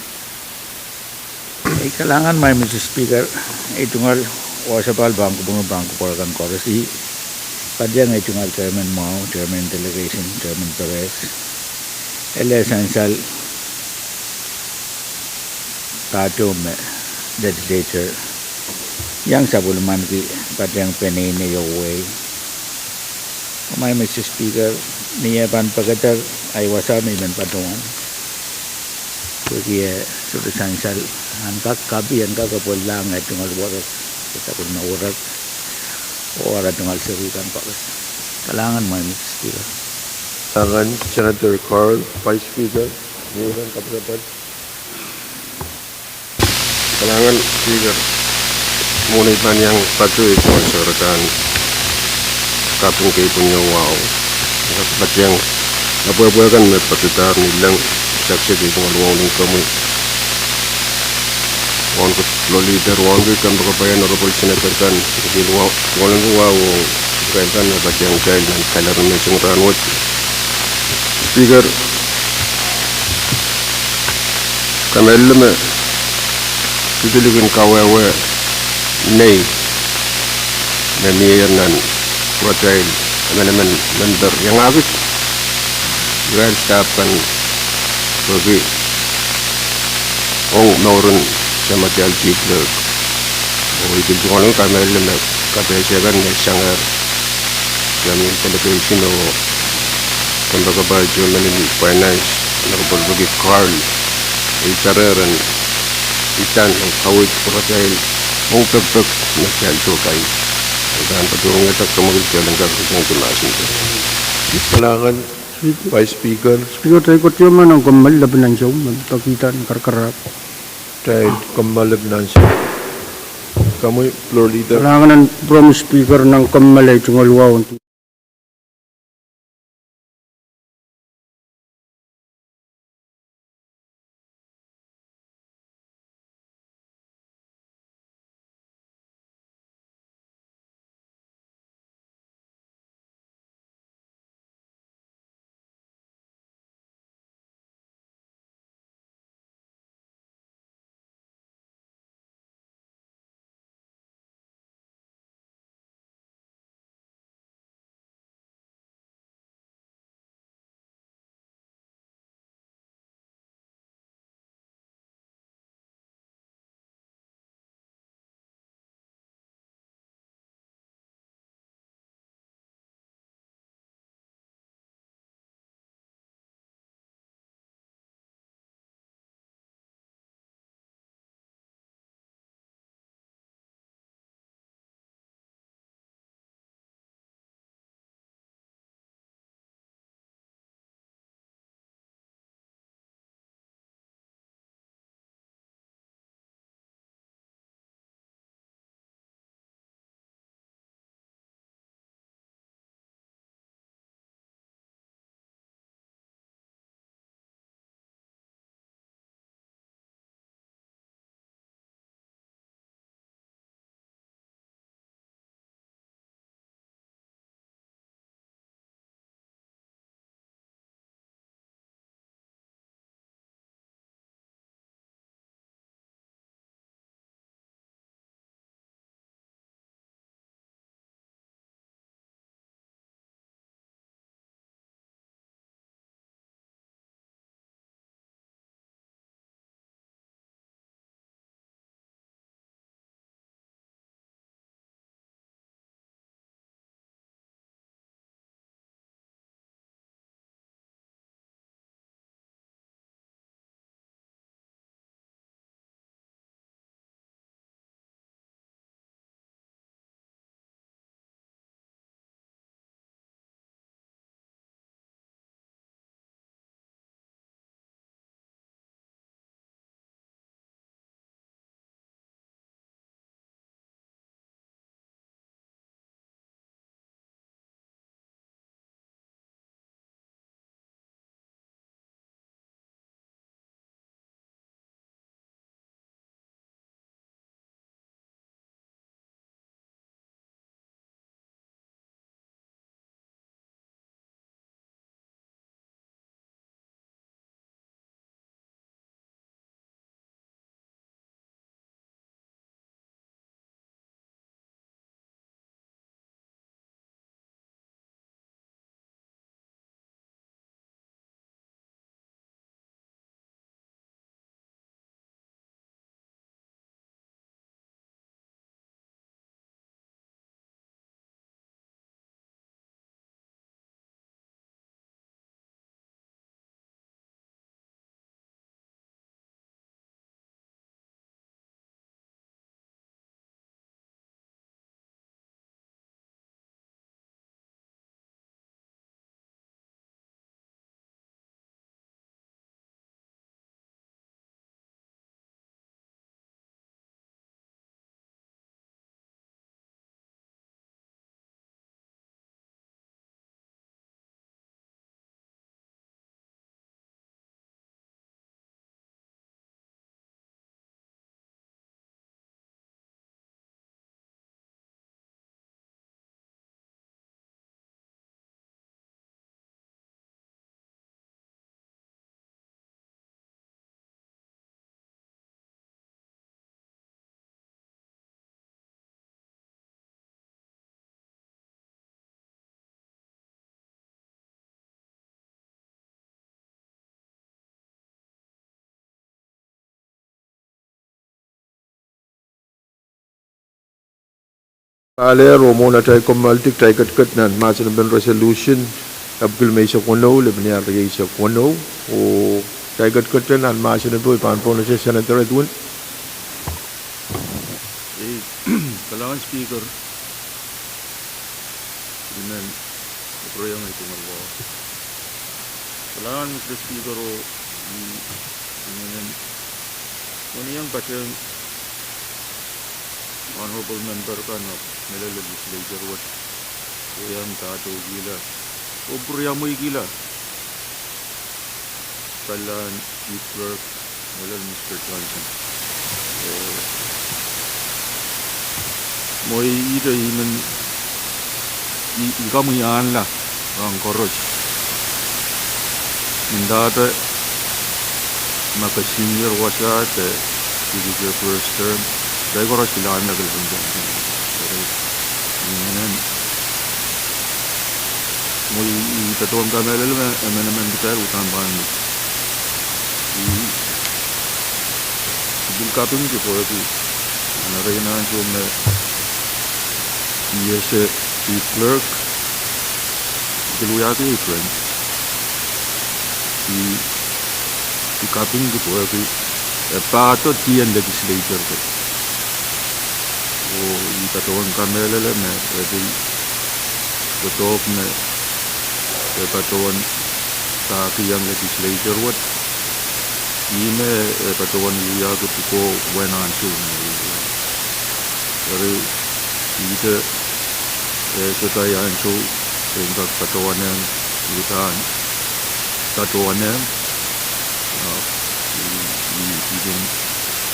Ei, kalahngan Mister Speaker, ei tungoal wasa pahl pahn kupwur, pahn kupwur kan koaros, I padiong ei tungoal chairman mwahu, chairman delegation, chairman Perez, ele sansal pahtou me legislature iang sapwellimaniki patehng peneinei oh wehi. Mister Speaker, ni eh pahn pekeder ahi wasa me I men patohwan, pwehki e sohte sansal en kak kapi en kak apwalih eh tungoal werek, sapwellime werek, oh ara tungoal seri kan koaros. Kalahngan Mister Speaker. Kalahngan Senator Carl, Vice Speaker, ni eh pahn kapikapel. Kalahngan Speaker, mwohn ei pahn iang patohwan soangen serihkan kaping kei pwunio wahu, padiong apwahpwal kan me patohdahr ni leng, saksek ei tungoal wahu nin komwi. Wahu nin kololeader, wahu nin kempoakepah, honorable senator kan, irail wahu, wahu nin wahu, irail kan me padiong kitail nan kalar en menseng rahnwet. Speaker, kamehlele me pil kin kawehwe nei me mieier nan pwuratail emenemen memper iangahki irail staff kan pwehki ong mouren samatail Chief Clerk. Oh I pil tungoal kamehlele me kapehse kan me sangehr, chairman delegation oh Kompoakepahi chairman en finance, Honorable Ricky Carl, ei karehren idan oh kaweid pwuratail ong pekpek me kitail sohte kaweid. Udahn patohwanohng Doctor Mukul, kitail en kak represent mahsen. Kalahngan, Vice Speaker. Speaker, kitail koasoia nan kommoal lepin ansou me pekihda karakarahk. Kitail kommoal lepin ansou. Komwi Floor Leader. Kalahngan en Deputy Speaker nan kommoal ei tungoal wahu. Paliwar, oh mwohn atail kommoaldi, kitail ketiket nan mahsen en resolution Epwiki limeisek weneu, lepin riau rieisek weneu, oh kitail ketiket nan mahsen en pwuhk, I pahn pohnese Senator Edwin. Ei, kalahngan Speaker, I men kupwureiong ei tungoal wahu. Kalahngan Mister Speaker, oh I, I men, I men iang patehng honorable member kan, oh mehlel legislature wet, oh iang patohkihla, oh pwuriamweikihla kalahngan Chief Clerk, mehlel Mister Johnson. Eh, mwein ihte I men, I, I kamweianla rahn koaros. Ndahte ma ke senior wasa de this is your first term, kitail koaros kilang laki laki. Eri, I men, mwein I patohwan kamehlele me emenemen kitail uhdahn pahn, I, I pil kapingki pwehki nan erein ansou me I ese Chief Clerk, I pil wiahki ei friend. I, I kapingki pwehki e pahdo dien legislature wet. Oh I patohwan kamehlele me e pil doadoahk me e patohwan pahkihong legislature wet, ih me e patohwan wiahki pwukoa uwen ansou me e wiawi. Eri ihte, eh, sohte ansou en kak patohwanehng, uhdahn patohwanehng, ah, I, I, I kin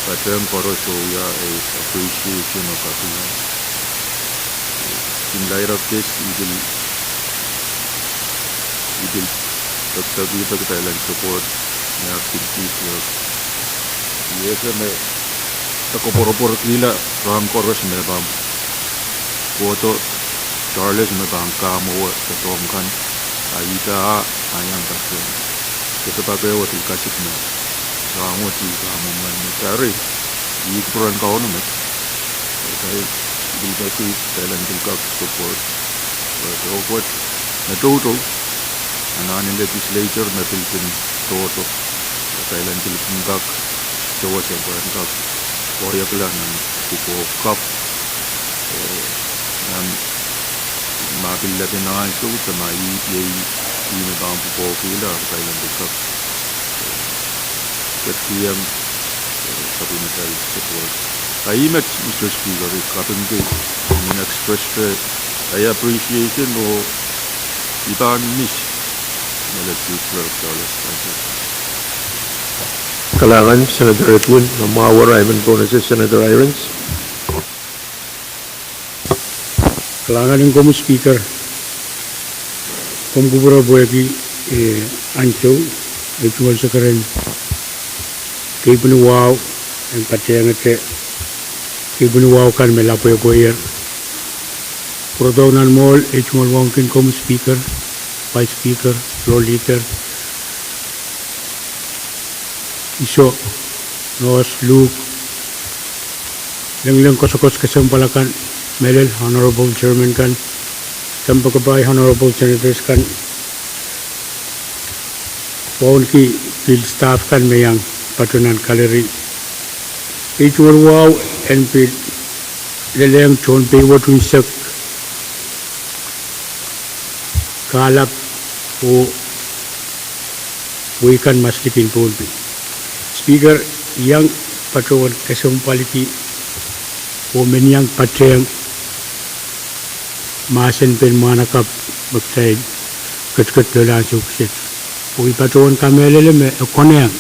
patehng koaros oh wia ei appreciation oh kaping. In light of this, I pil, I pil pekipeki kitail en support me acting Chief Clerk. I ese me e koapworopworkihla rahn koaros me pahn kohdo Charles me pahn kamwowe doadoahk kan, a ihte a, a iang patehng. Sohte pak ehu e pil kasik me rahn wet I kamwomwen me tari, I kupwuren Kauno met. Kitail, I pil peki kitail en pil kak support. Doadoahk wet me toutou, anahn en legislature me pil kin toutou, kitail en pil kin kak, sewese pwehn kak koahiekla nan pwukoa kapw. Eh, nan ma pil lepin ansou de ma ih, iei ih me pahn pwukoahkihla, kitail en pil kak, eh, ketikihong, eh, sapwellimatail support. A ih met, Mister Speaker, I kapingki, I men express-pe ei appreciation oh I pahn miss mehlel Chief Clerk Charles Francis. Kalahngan Senator Edwin, ma mwahu wet I men pohnese Senator Irons. Kalahngan en komwi Speaker, komw kupwure pwehki, eh, ansou, eh, tungoal sekeren, kepwene wahu, en patehngete, kepwene wahu kan me lapwehpweier. Pwurodohng nan mwohl, eh, tungoal wahu kin komwi Speaker, Vice Speaker, Floor Leader, Iso, Nohs, Luhk, lengileng koasoakoas kesempwal akan, mehlel Honorable Chairman kan, kompoakepahi Honorable Senators kan, wauneki pil staff kan me iang patoh nan gallery. Ei tungoal wahu en pil lelehng tohn pei wet unsek, kahlap oh wehi kan maslikin Pohnpei. Speaker, I iang patohwan kesempwaliki oh men iang patehng mahsen pen mwahnakapw me kitail ketiket loale ansou kiset. Oh I patohwan kamehlele me e konehng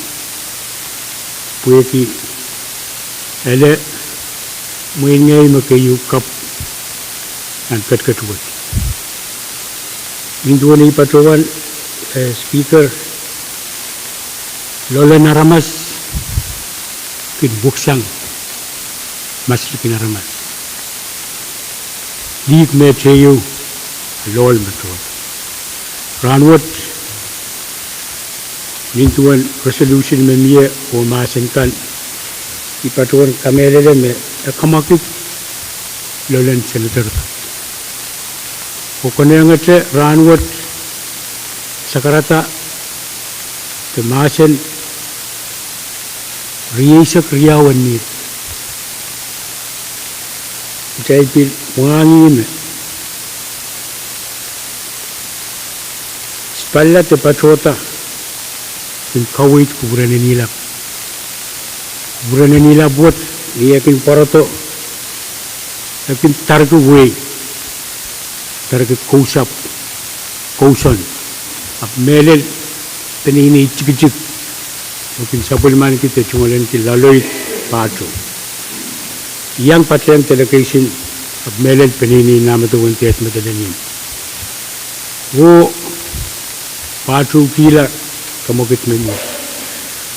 pwehki ele mwein ngehi me keieu kapw nan ketiket wet. Nin duwen ei patohwan, eh, Speaker, loalen aramas kin pwuksang maslikin aramas. Lihk me teieu, loal me tohto. Rahnwet, nin duwen resolution me mie oh mahsen kan, I patohwan kamehlele me e kamwakid loalen senator kan. Oh konehngete rahnwet, Sakarada de mahsen rieisek riau en Nihr. Kitail pil mwahngih me Sipalla de patohda kin kaweid kupwuren en ilap. Kupwuren en ilap wet, ni e kin pwarodo, e kin tarki wehi, tarki kousapw, kousoan, ahpw mehlel peneinei tikitik me kin sapwellimaniki de tungoaleniki loaloid pahtou. Iang patehng delegation, ahpw mehlel peneinei nah medewe en dehr medelen ien. Oh pahtoukihla kamwekid me mwo,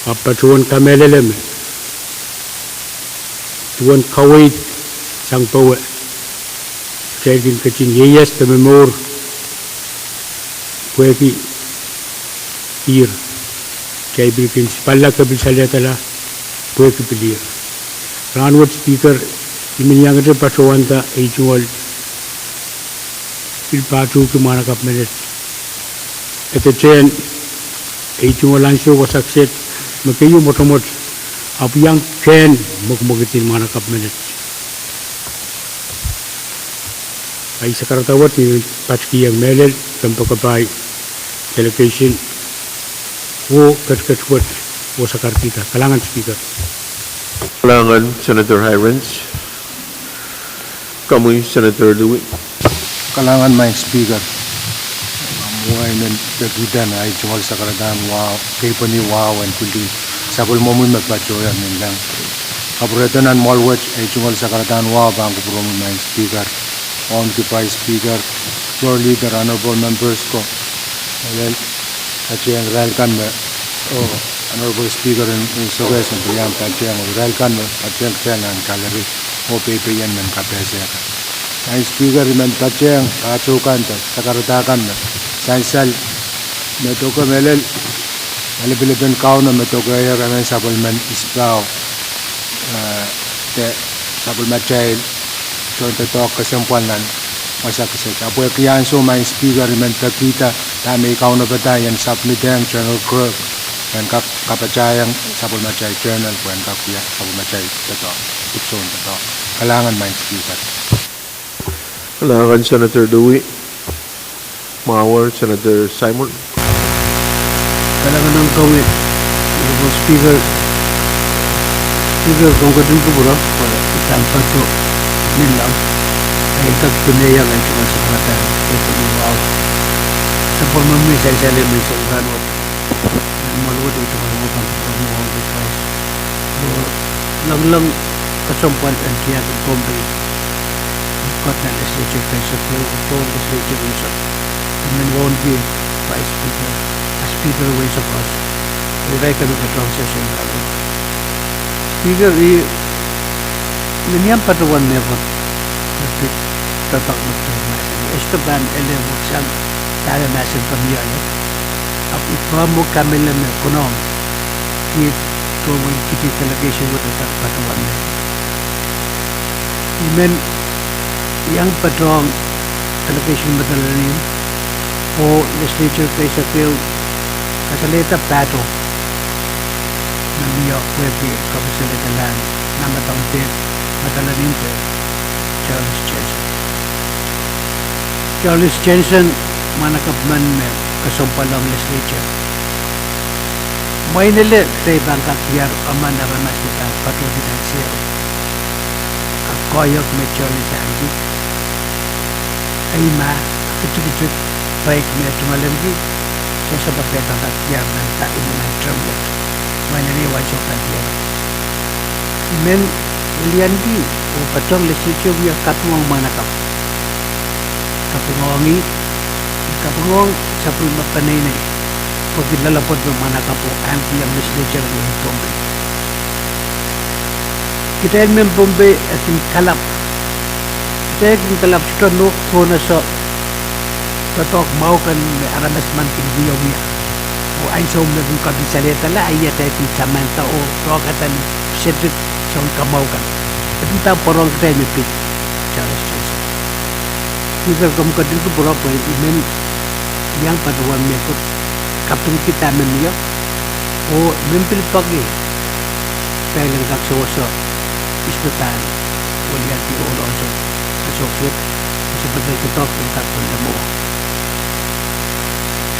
ahpw patohwan kamehlele me duwen kaweid sang powe, kitail kin ketin ieias de momour pwehki ihr. Kitail pil kin Sipalla kepil salehdala pwehki pil ihr. Rahnwet Speaker, I men iangete patohwanda ei tungoal pil pahtoukihla mwahnakapw menet. Edetehn ei tungoal ansou wasa kiset me keieu mwotomwot, ahpw iang kehn mwekimwekid en mwahnakapw menet. Ahi sakarada wet, I men patikihong mehlel kompoakepahi, delegation, oh ketiket wet, oh sakarkihda. Kalahngan Speaker. Kalahngan Senator Hirons. Komwi Senator Louie. Kalahngan Maing Speaker. Mwo I men pekihda ahi tungoal sakaradahn wahu, keipweni wahu en pwili sapwellimomwi me patohwan nanleng. Kapwurehdo nan mwoahl wet, ahi tungoal sakaradahn wahu pahn kupwuromwi Maing Speaker, Wauneki Vice Speaker, Floor Leader, Honorable Members ko, mehlel, patehng irail kan me, oh, Honorable Speaker en, en Sokehs, en pil iang patehng irail kan me patehng kitail nan gallery, oh peipeien men kapehse kan. Maing Speaker, I men patehng pahtou kan de sakarada kan me sansal, me doke mehlel, malipilipen Kauno me dokedoke emen sapwellimen Isipao, eh, de sapwellimatail tohndoadoahk kesempwal nan wasa kiset. Ahpw pwehki ansou Maing Speaker, I men pekihda dahme I kaunopada I en submitehng General Clerk, pwehn kak kapatahiong sapwellimatail General, pwehn kak wia sapwellimatail doadoahk, dipwisoun doadoahk. Kalahngan Maing Speaker. Kalahngan Senator Louie. Mwahuer Senator Simon. Kalahngan ong komwi, Honorable Speaker. Speaker, komw ketin kupwure pwe I pahn patohwan nanleng, ahi kak pwuneiong ahi tungoal sakaradahn keipweni wahu. Sapwellimomwi sansal me I men sohte rahnwet, nan mwoahl wet I tungoal pahn kupwuromwi Wauneki Vice, oh loalokesempwal en tiahk en Pohnpei, Kotla Legislature Keisek Wehi, oh tohn Legislature Reserve, I men wauneki Vice Speaker, a Speaker Ways and Accounts, oh irail kan me patohwan session rahnwet. Speaker, I men iang patohwan mehkot me pid doadoahk me patohwan mahsanih. E sohte pahn ele weksang dahme mahsen komwi ale, ahpw I pahn mwo kamehlele me konehng kiht, tohn wehwehki delegation wet, e kak patohwan mehkot. I men iang patohwan delegation medelen ien, oh Legislature Keisek Ehu kasalehda pahtou me mie pwehki kapwuredo nan, nan madaun dehr medelen ien de Charles Jensen. Charles Jensen, mwahnakapw men me kesempwal ong Legislature. Mwein ele kitail pahn kak diar emen aramas me pahn patohdi nan Sehro. Ahpw koahiek me Charles ahneki, eimah, kitikitik, peik me tungoalenki, sehse pahn pahn kak diar nan, nan term wet. Mwein ele ansou pahn diar. I men lilianki oh patohwan Legislature wia kapingoang mwahnakapw. Kapingoangi, kapingoang sapwellime peneinei, pwehki loalopwoat me mwahnakapwo ahnekihong Legislature en Pohnpei. Kitail mehn Pohnpei e kin kalapw. Kitail kin kalapw sohte nohk pohn ese doadoahk mwahu kan me aramas men kin wiewia. Oh ansou me kin kapwuredo salehda, a ia kitail kin tamanda oh doahkada ni sehse soun kamwahu kan. E pil pahn pwarohng kitail me pid Charles Jensen. Speaker, komw ketin kupwure pwe I men iang patohwan mehkot kapingki dahme mie, oh mie pil peki pahn kak sewese ihs me pahn weliandi ohl ansou, ansou kiet, ihs me pahn doadoahk me kak pahn lemwo.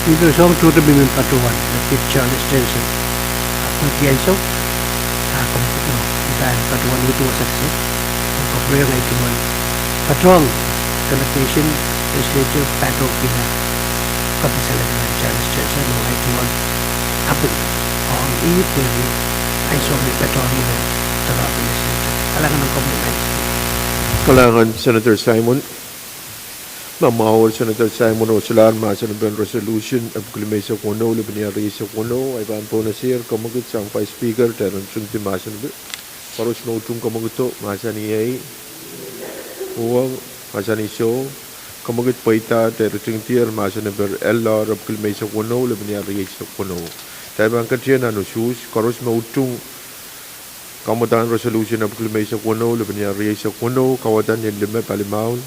Speaker, soahng tohto me I men patohwan me Pit Charles Johnson, ahpw ni ansou, ah, komw patohwan, I pahn patohwan uhdi wasa kiset, oh kapwuriong ahi tungoal patohwan delegation, legislature, patohwan kihla, kaping salepen Charles Johnson, oh ahi tungoal kaping, oh ih pwehki ansou me patohwan ih me tarapi legislature. Kalahngan en komwi, Madam Speaker. Kalahngan Senator Simon. Ma mwahu Senator Simon oh solahr mahsen en resolution epwiki limeisek weneu, lipenia rieisek weneu, I pahn pwonehsang kemwekid sang Vice Speaker, kitail en tingdi mahsen pil. Koaros me utung kemwekido, mahsanih ei. Uhwong, mahsanih soh. Kemwekid pweida, kitail en tingdier mahsen en L R epwiki limeisek weneu, lipenia rieisek weneu. Kitail pahn ketin nan usuhs, koaros me utung kamwadahn resolution epwiki limeisek weneu, lipenia rieisek weneu, kauwada ni en lime pali mahn.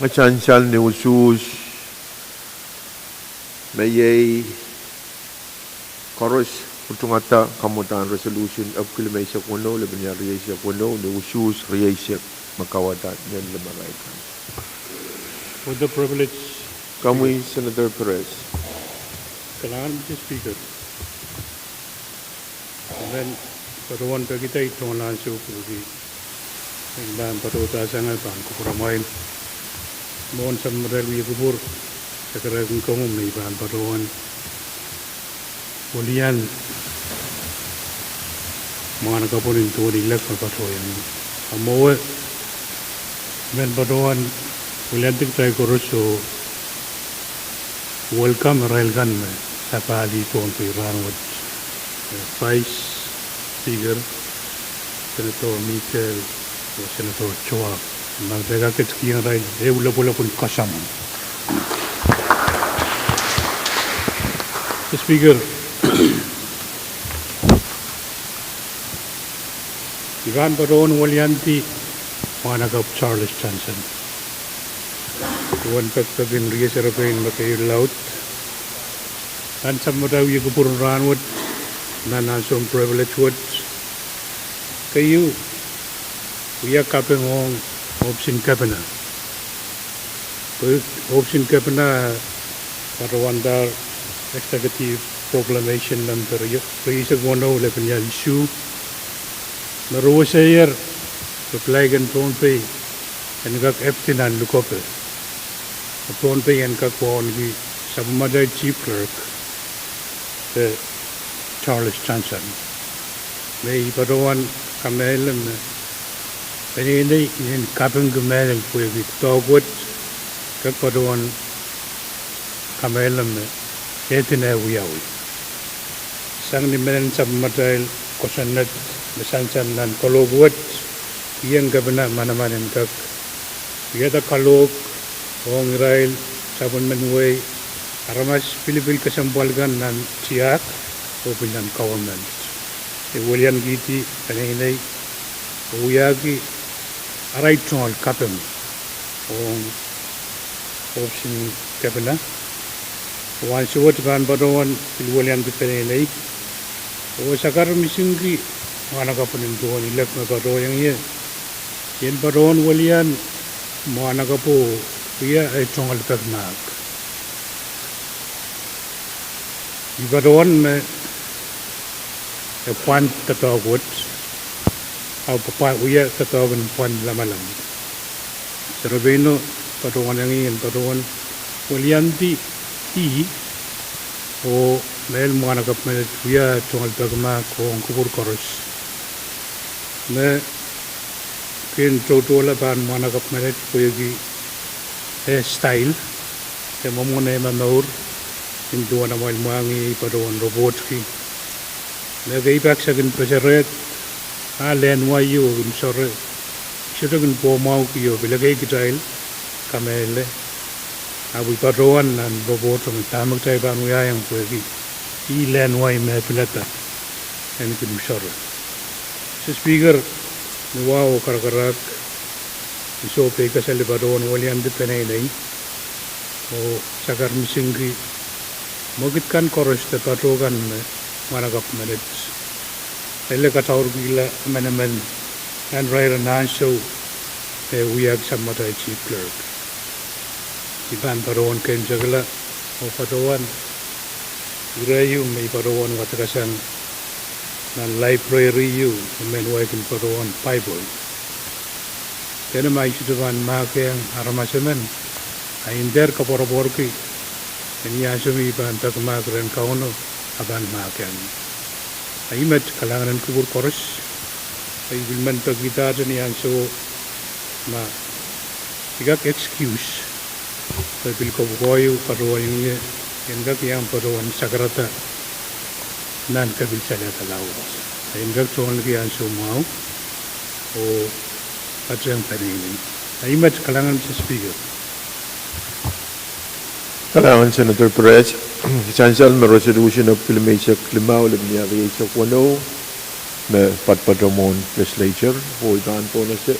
E sansal ni usuhs me iei koaros utungada kamwadahn resolution epwiki limeisek weneu, lipenia rieisek weneu, ni usuhs rieisek me kauwada ni en lime. With the privilege. Komwi, Senator Perez. Kalahngan, Mister Speaker. I men patohwan peki tungoal ansou pwehki I pahn patohwadasangehr pahn kupwuramwail. Mwohn sapwellimatail wia kupwur, e kerehkin komwi me I pahn patohwan weliandi mwahnakapwo nin duwen ilek me patohwan. A mwowe I men patohwan weliandi kitail koaros oh welcome irail kan me sapahl Pohnpei rahnwet, eh, Vice Speaker, Senator Michel, oh Senator Joab. Ma kitail kak ketikihong irail ehu lopwulopwun koasoamw. Mister Speaker, I pahn patohwan weliandi Mwahnakapw Charles Johnson. Duwen pekipek en rie serepein me keieu laud. Nan sapwellimatail wia kupwur en rahnwet, nan ansoun privilege wet, keieu, wia kaping ong ohpis en kepina. Pwe ohpis en kepina patohwandahr executive proclamation number rieisek weneu, lipenia isuh, me ruweseier me pilaik en Pohnpei en kak epwdi nan lukepe, me Pohnpei en kak wauneki sapwellimatail chief clerk, eh, Charles Johnson. Me I patohwan kamehlele me peneinei en kapingki mehlel pwehki doadoahk wet, kak patohwan kamehlele me e dene wiawi. Sang ni mehn sapwellimatail kosonned me sansal nan kalohk wet, I en kepina manaman en kak wiahda kalohk ong irail sapwellimen wehi, aramas pilipil kesempwal kan nan tiahk oh pil nan government. I weliankihdi peneinei oh wiahki arail tungoal kaping ong ohpis en kepina. Oh ansou wet I pahn patohwan pil weliandi peneinei, oh sakar misingki mwahnakapwo nin duwen ilek me patohwan ie, I en patohwan weliandi mwahnakapwo wia ei tungoal pekimahk. I patohwan me e pwand doadoahk wet, ahpw pwa-, wia doadoahk en pwand lamalam. Serepeino patohwan, I en patohwan weliandi ih, oh mehlel mwahnakapw menet wia tungoal pekimahk ong kupwur koaros. Me kin toutoula pahn mwahnakapw menet pwehki eh style, eh mwomwen eh momour, Nin duwen amwail mwahngih, patohwan report ki me ekei pak se kin peserehd, a lehn wai o kin sore, sohte kin pwomwahuki o pil ekei kitail kamehlele. Ahpw I patohwan nan report ong dahme kitail pahn wiahiong pwehki ih lehn wai me pilada en kin sore. Mister Speaker, ni wahu oh karakarahk, I soh peikasal I patohwan weliandi peneinei oh sakar misingki mwekid kan koaros de pato kan me mwahnakapw menet ele kadaurkihla emenemen nan irair en ansou me wiahki samwalahro chief clerk. I pahn patohwan kehn sekla oh patohwan ire ieu me I patohwan wadekasang nan library ieu me mehn wai kin patohwan Bible. Dene ma I sohte pahn mahkohng aramas emen, a I dehr koapworopworki, ni ansou me I pahn peki mahk rehn Kauno, a pahn mahkohng. A I met kalahngan en kupwur koaros, a I pil men pekidahte ni ansouo ma I kak excuse, pwe pil kopwukoahieu patohwan ie, I en kak iang patohwan sakarada nan kepil saledek laud. A I en kak tohnliki ansou mwahu oh patehng peneinei. A I met, kalahngan Mister Speaker. Kalahngan Senator Perez. Sansal me resolution epwiki limeisek limau, lepin iahd rieisek weneu, me patpato mwohn legislature, oh I pahn pohnese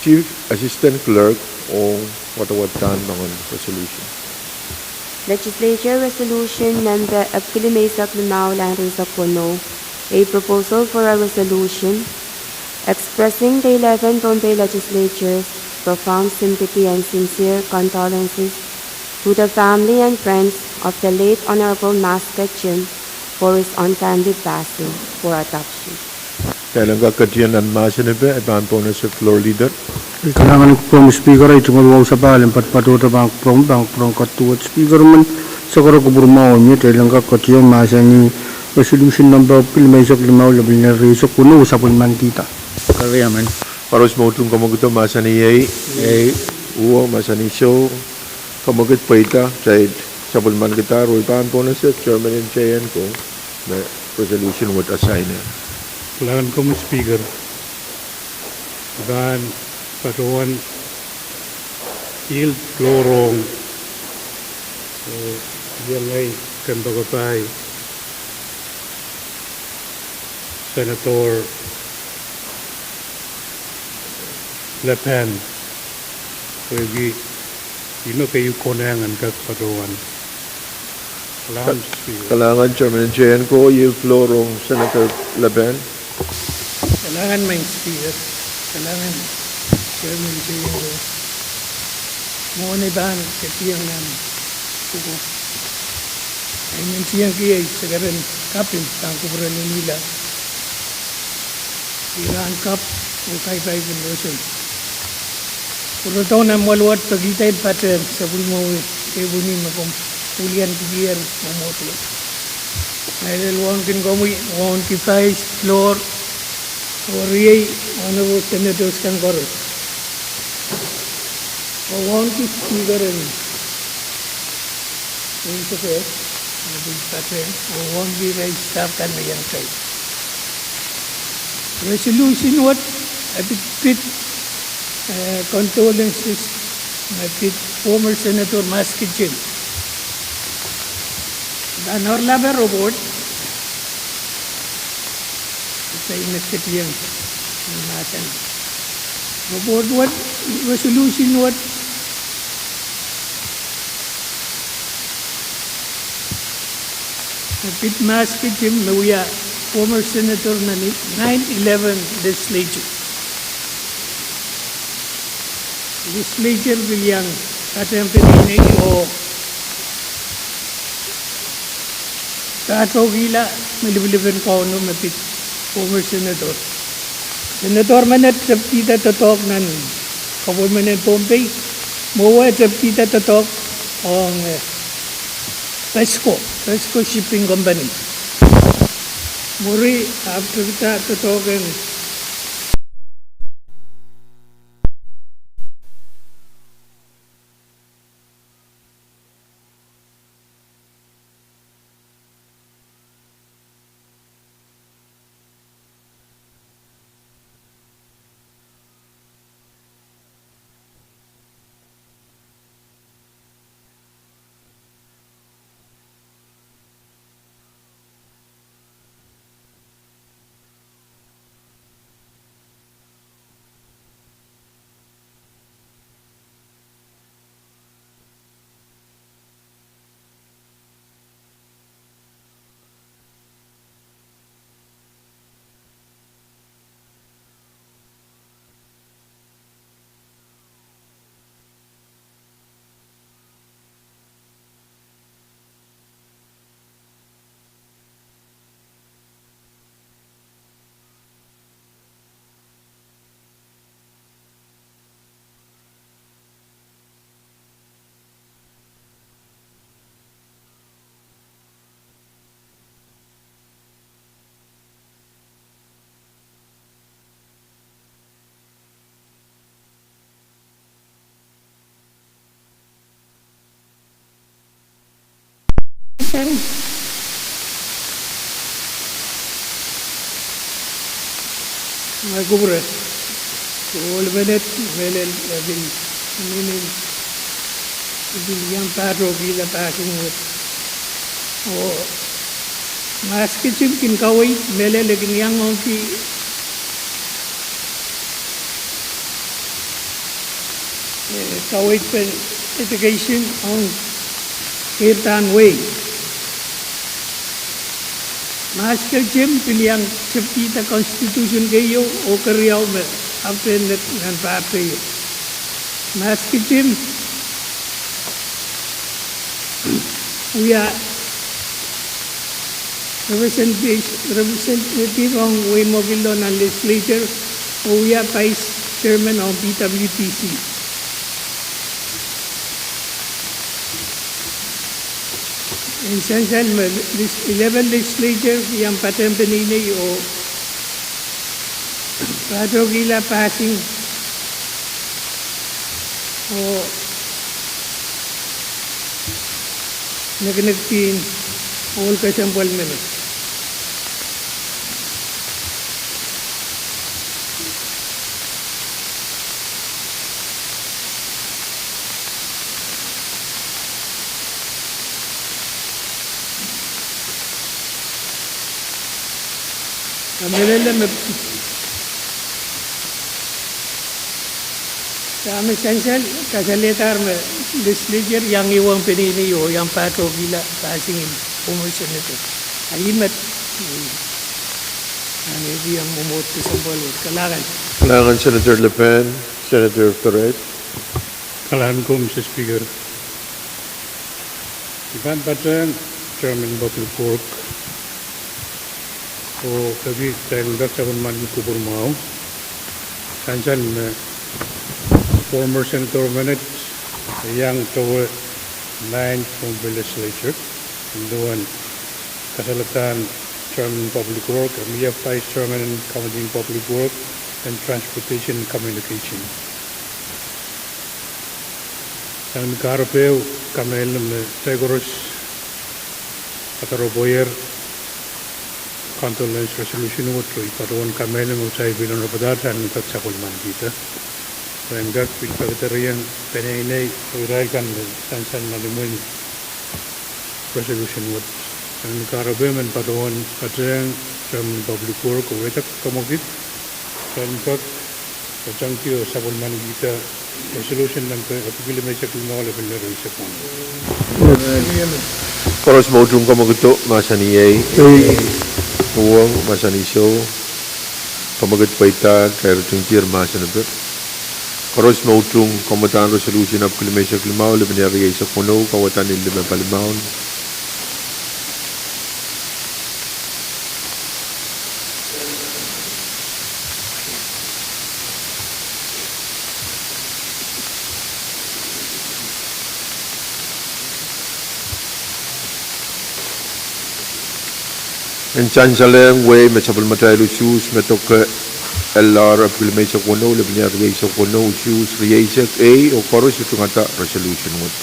Chief Assistant Clerk ong wadawahdahn moangen resolution. Legislature Resolution number epwiki limeisek limau, lahn rieisek weneu, a proposal for a resolution expressing the eleven Pohnpei legislatures' profound sympathy and sincere condolences to the family and friends of the late Honorable Maske Jim for his untimely passing for adoption. Kitail en kak ketiong nan mahsanipe, I pahn pohnese Floor Leader. Kalahngan kupwuromwi Speaker, ei tungoal wahu sapahl en patpatohte pahn kupwuromwi, pahn kupwuren kaduwet Speaker men, sakara kupwur mwahu mie. Kitail en kak ketiong mahsanih resolution number epwiki limeisek limau, lepin iahd rieisek weneu, sapwellimanikihda. Koaros me utung kamwekid mahsanih ei, ei, uwe mahsanih soh, kamwekid pweida, kitail sapwellimanikihda, oh I pahn pohnese chairman en J N ko me resolution wet assign. Kalahngan komwi Speaker, I pahn patohwan yield floor ong, eh, iang ngehi kompoakepahi Senator LaPen, pwehki ih me keieu konehng en kak patohwan. Kalahngan Speaker. Kalahngan Chairman J N ko, yield floor ong Senator LaPen. Kalahngan maing Speaker, kalahngan Chairman J N ko. Mwohn ei pahn ketiong nan pwuko, I men tiengki ei sekeren kaping pahn kupwuren inenla iren kapw oh kaipaipen roson. Pwurodohng nan mwoaluwet pekihda patehng sapwellimomwi kepwini me komw wiliandikier mwomwohdier. Mehlel wauneki komwi, wauneki Vice, Floor, oh riei Honorable Senators kan koaros, oh wauneki Speaker en Reserve, Honorable Patel, oh wauneki rehn staff kan me iang kitail. Resolution wet e pid, pid, eh, condolences me pid former Senator Maske Jim. Nan oaralape report, kitail met ketiong nan mahsen. Report wet, resolution wet, e pid Maske Jim me wia former senator nan nine eleven legislature. Legislature pil iang patehng peneinei oh pahtoukihla me lipilipil en Kauno me pid former senator. Senator menet tepkihda doadoahk nan government en Pohnpei, mwowe tepkihda doadoahk ong, eh, Pesco, Pesco Shipping Company. Mwuri ahpw tepkihda doadoahk en Ngehi kupwure, ohl menet mehlel e pil, minin, e pil iang patohkihla passing wet. Oh, mahs ketin kin kaweid mehlel e kin iang ongki eh, kaweid pen education ong keirda en wehi. Mahs ketin pil iang tepkihda constitution keieu oh keriau me after nan, nan pahteio. Mahs ketin wia representative, representative ong wehi Mokillo nan legislature, oh wia vice chairman ong P W T C. En sansal me lis-, eleven legislature iang patehng peneinei oh patohkihla passing oh nekinekdiong ohl kesempwal menet. Kamehlele me dahme sansal, kasalehdahr me legislature iang ehuong peneinei oh iang patohkihla passing en former senator. A ih met, a netiong mwomwohd kesempwal wet. Kalahngan. Kalahngan Senator Lepen, Senator Perez. Kalahngan ko, Mister Speaker. I pahn patehng Chairman Public Work oh peki kitail en kak sapwellimaniki kupwur mwahu. Sansal me former senator menet iang towe maing Pohnpei Legislature, nin duwen kasalehda Chairman Public Work, e mie Vice Chairman en Committee en Public Work and Transportation Communication. Sang ni kahrepe, kamehlele me kitail koaros kadoaropwoier condolence resolution wet, oh I patohwan kamehlele me kitail pil onopadahr sang ni kak sapwellimanikihda. Pwe en kak pil pekedereiong peneinei oh irail kan me sansal nan imwin resolution wet. Sang ni kahrepe men patohwan patehng Chairman Public Work oh weidek kamwekid, pwe en kak patehng oh sapwellimanikihda resolution nan Apikil limeisek limau, lepin rieisek weneu. Koaros me utung kamwekido mahsanih ei. Ei. Uhwong mahsanih soh. Kamwekid pweida, kairetikitik mahsen epe. Koaros me utung kamwedahn resolution Apikil limeisek limau, lepin rieisek weneu, kawada ni lime palimaun. En sansalehng wehi me sapwellimatail usuhs me doke L R Apikil limeisek weneu, lepin rieisek weneu, usuhs rieisek ei, oh koaros utungada resolution wet.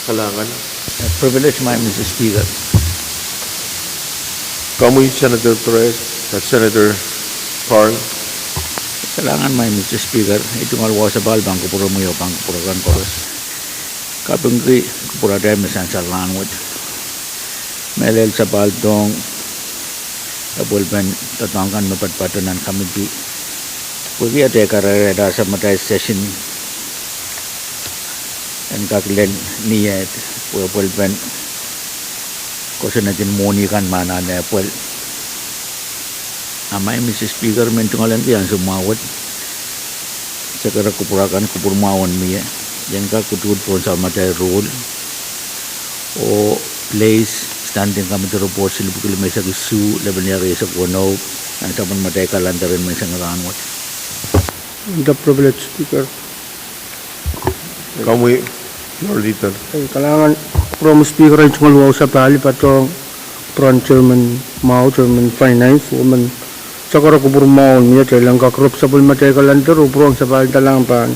Kalahngan. A privilege, my Mister Speaker. Komwi Senator Perez, a Senator Carl. Kalahngan, my Mister Speaker, I tungoal wahu sapahl pahn kupwuromwi oh pahn kupwur akan koaros. Kapingki kupwur atail me sansal rahnwet. Mehlel sapahl dohng epwelpen doadoahk kan me patopato nan committee pwehki atail karairaiada sapwellimatail session en kak lel ni eh, pwe epwelpen kosonned en mwohni kan me anahne epwel. A my Mister Speaker, men tungoal ahneki ansou mwahu wet, se kak kupwur akan, kupwur mwahu en mie, ien kak utuht pohn sapwellimatail roll oh place Standing Committee report silipwiki limeisek isuh, lepin rieisek weneu, nan sapwellimatail calendar en menseng rahnwet. Under privilege, Speaker. Komwi, Floor Leader. Eh, kalahngan, kupwuromwi Speaker, I tungoal wahu sapahl patohng kupwuren Chairman mwahu, Chairman Finance, oh men sakara kupwur mwahu en mie, kitail en kak rep sapwellimatail calendar oh pwurehng sapahl dalahng pahn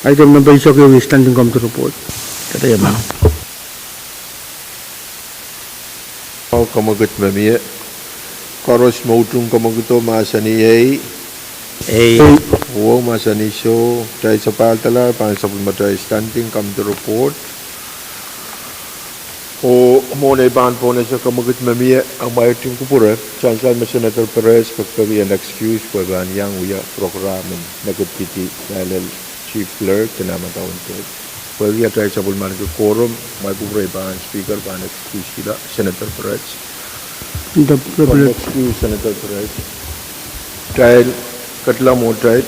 item nempe eisek ehu, Standing Committee report. Kitail ma Kemwekid me mie. Koaros me utung kemwekido mahsanih ei. Ei. Uo mahsanih soh. Kitail sapahl dahla pahn sapwellimatail standing committee report. Oh mwohn ei pahn pohnese kemwekid me mie, amwail kin kupwure, sansal me Senator Perez pekipeki en excuse pwe pahn iang wia program en mekidkihdi mehlel Chief Clerk de nan madaun tep. Pwehki atail sapwellimaniki quorum, amwail kupwure pahn Speaker pahn excuse-kihla Senator Perez. Pahn excuse Senator Perez. Kitail ketilong mwohtail.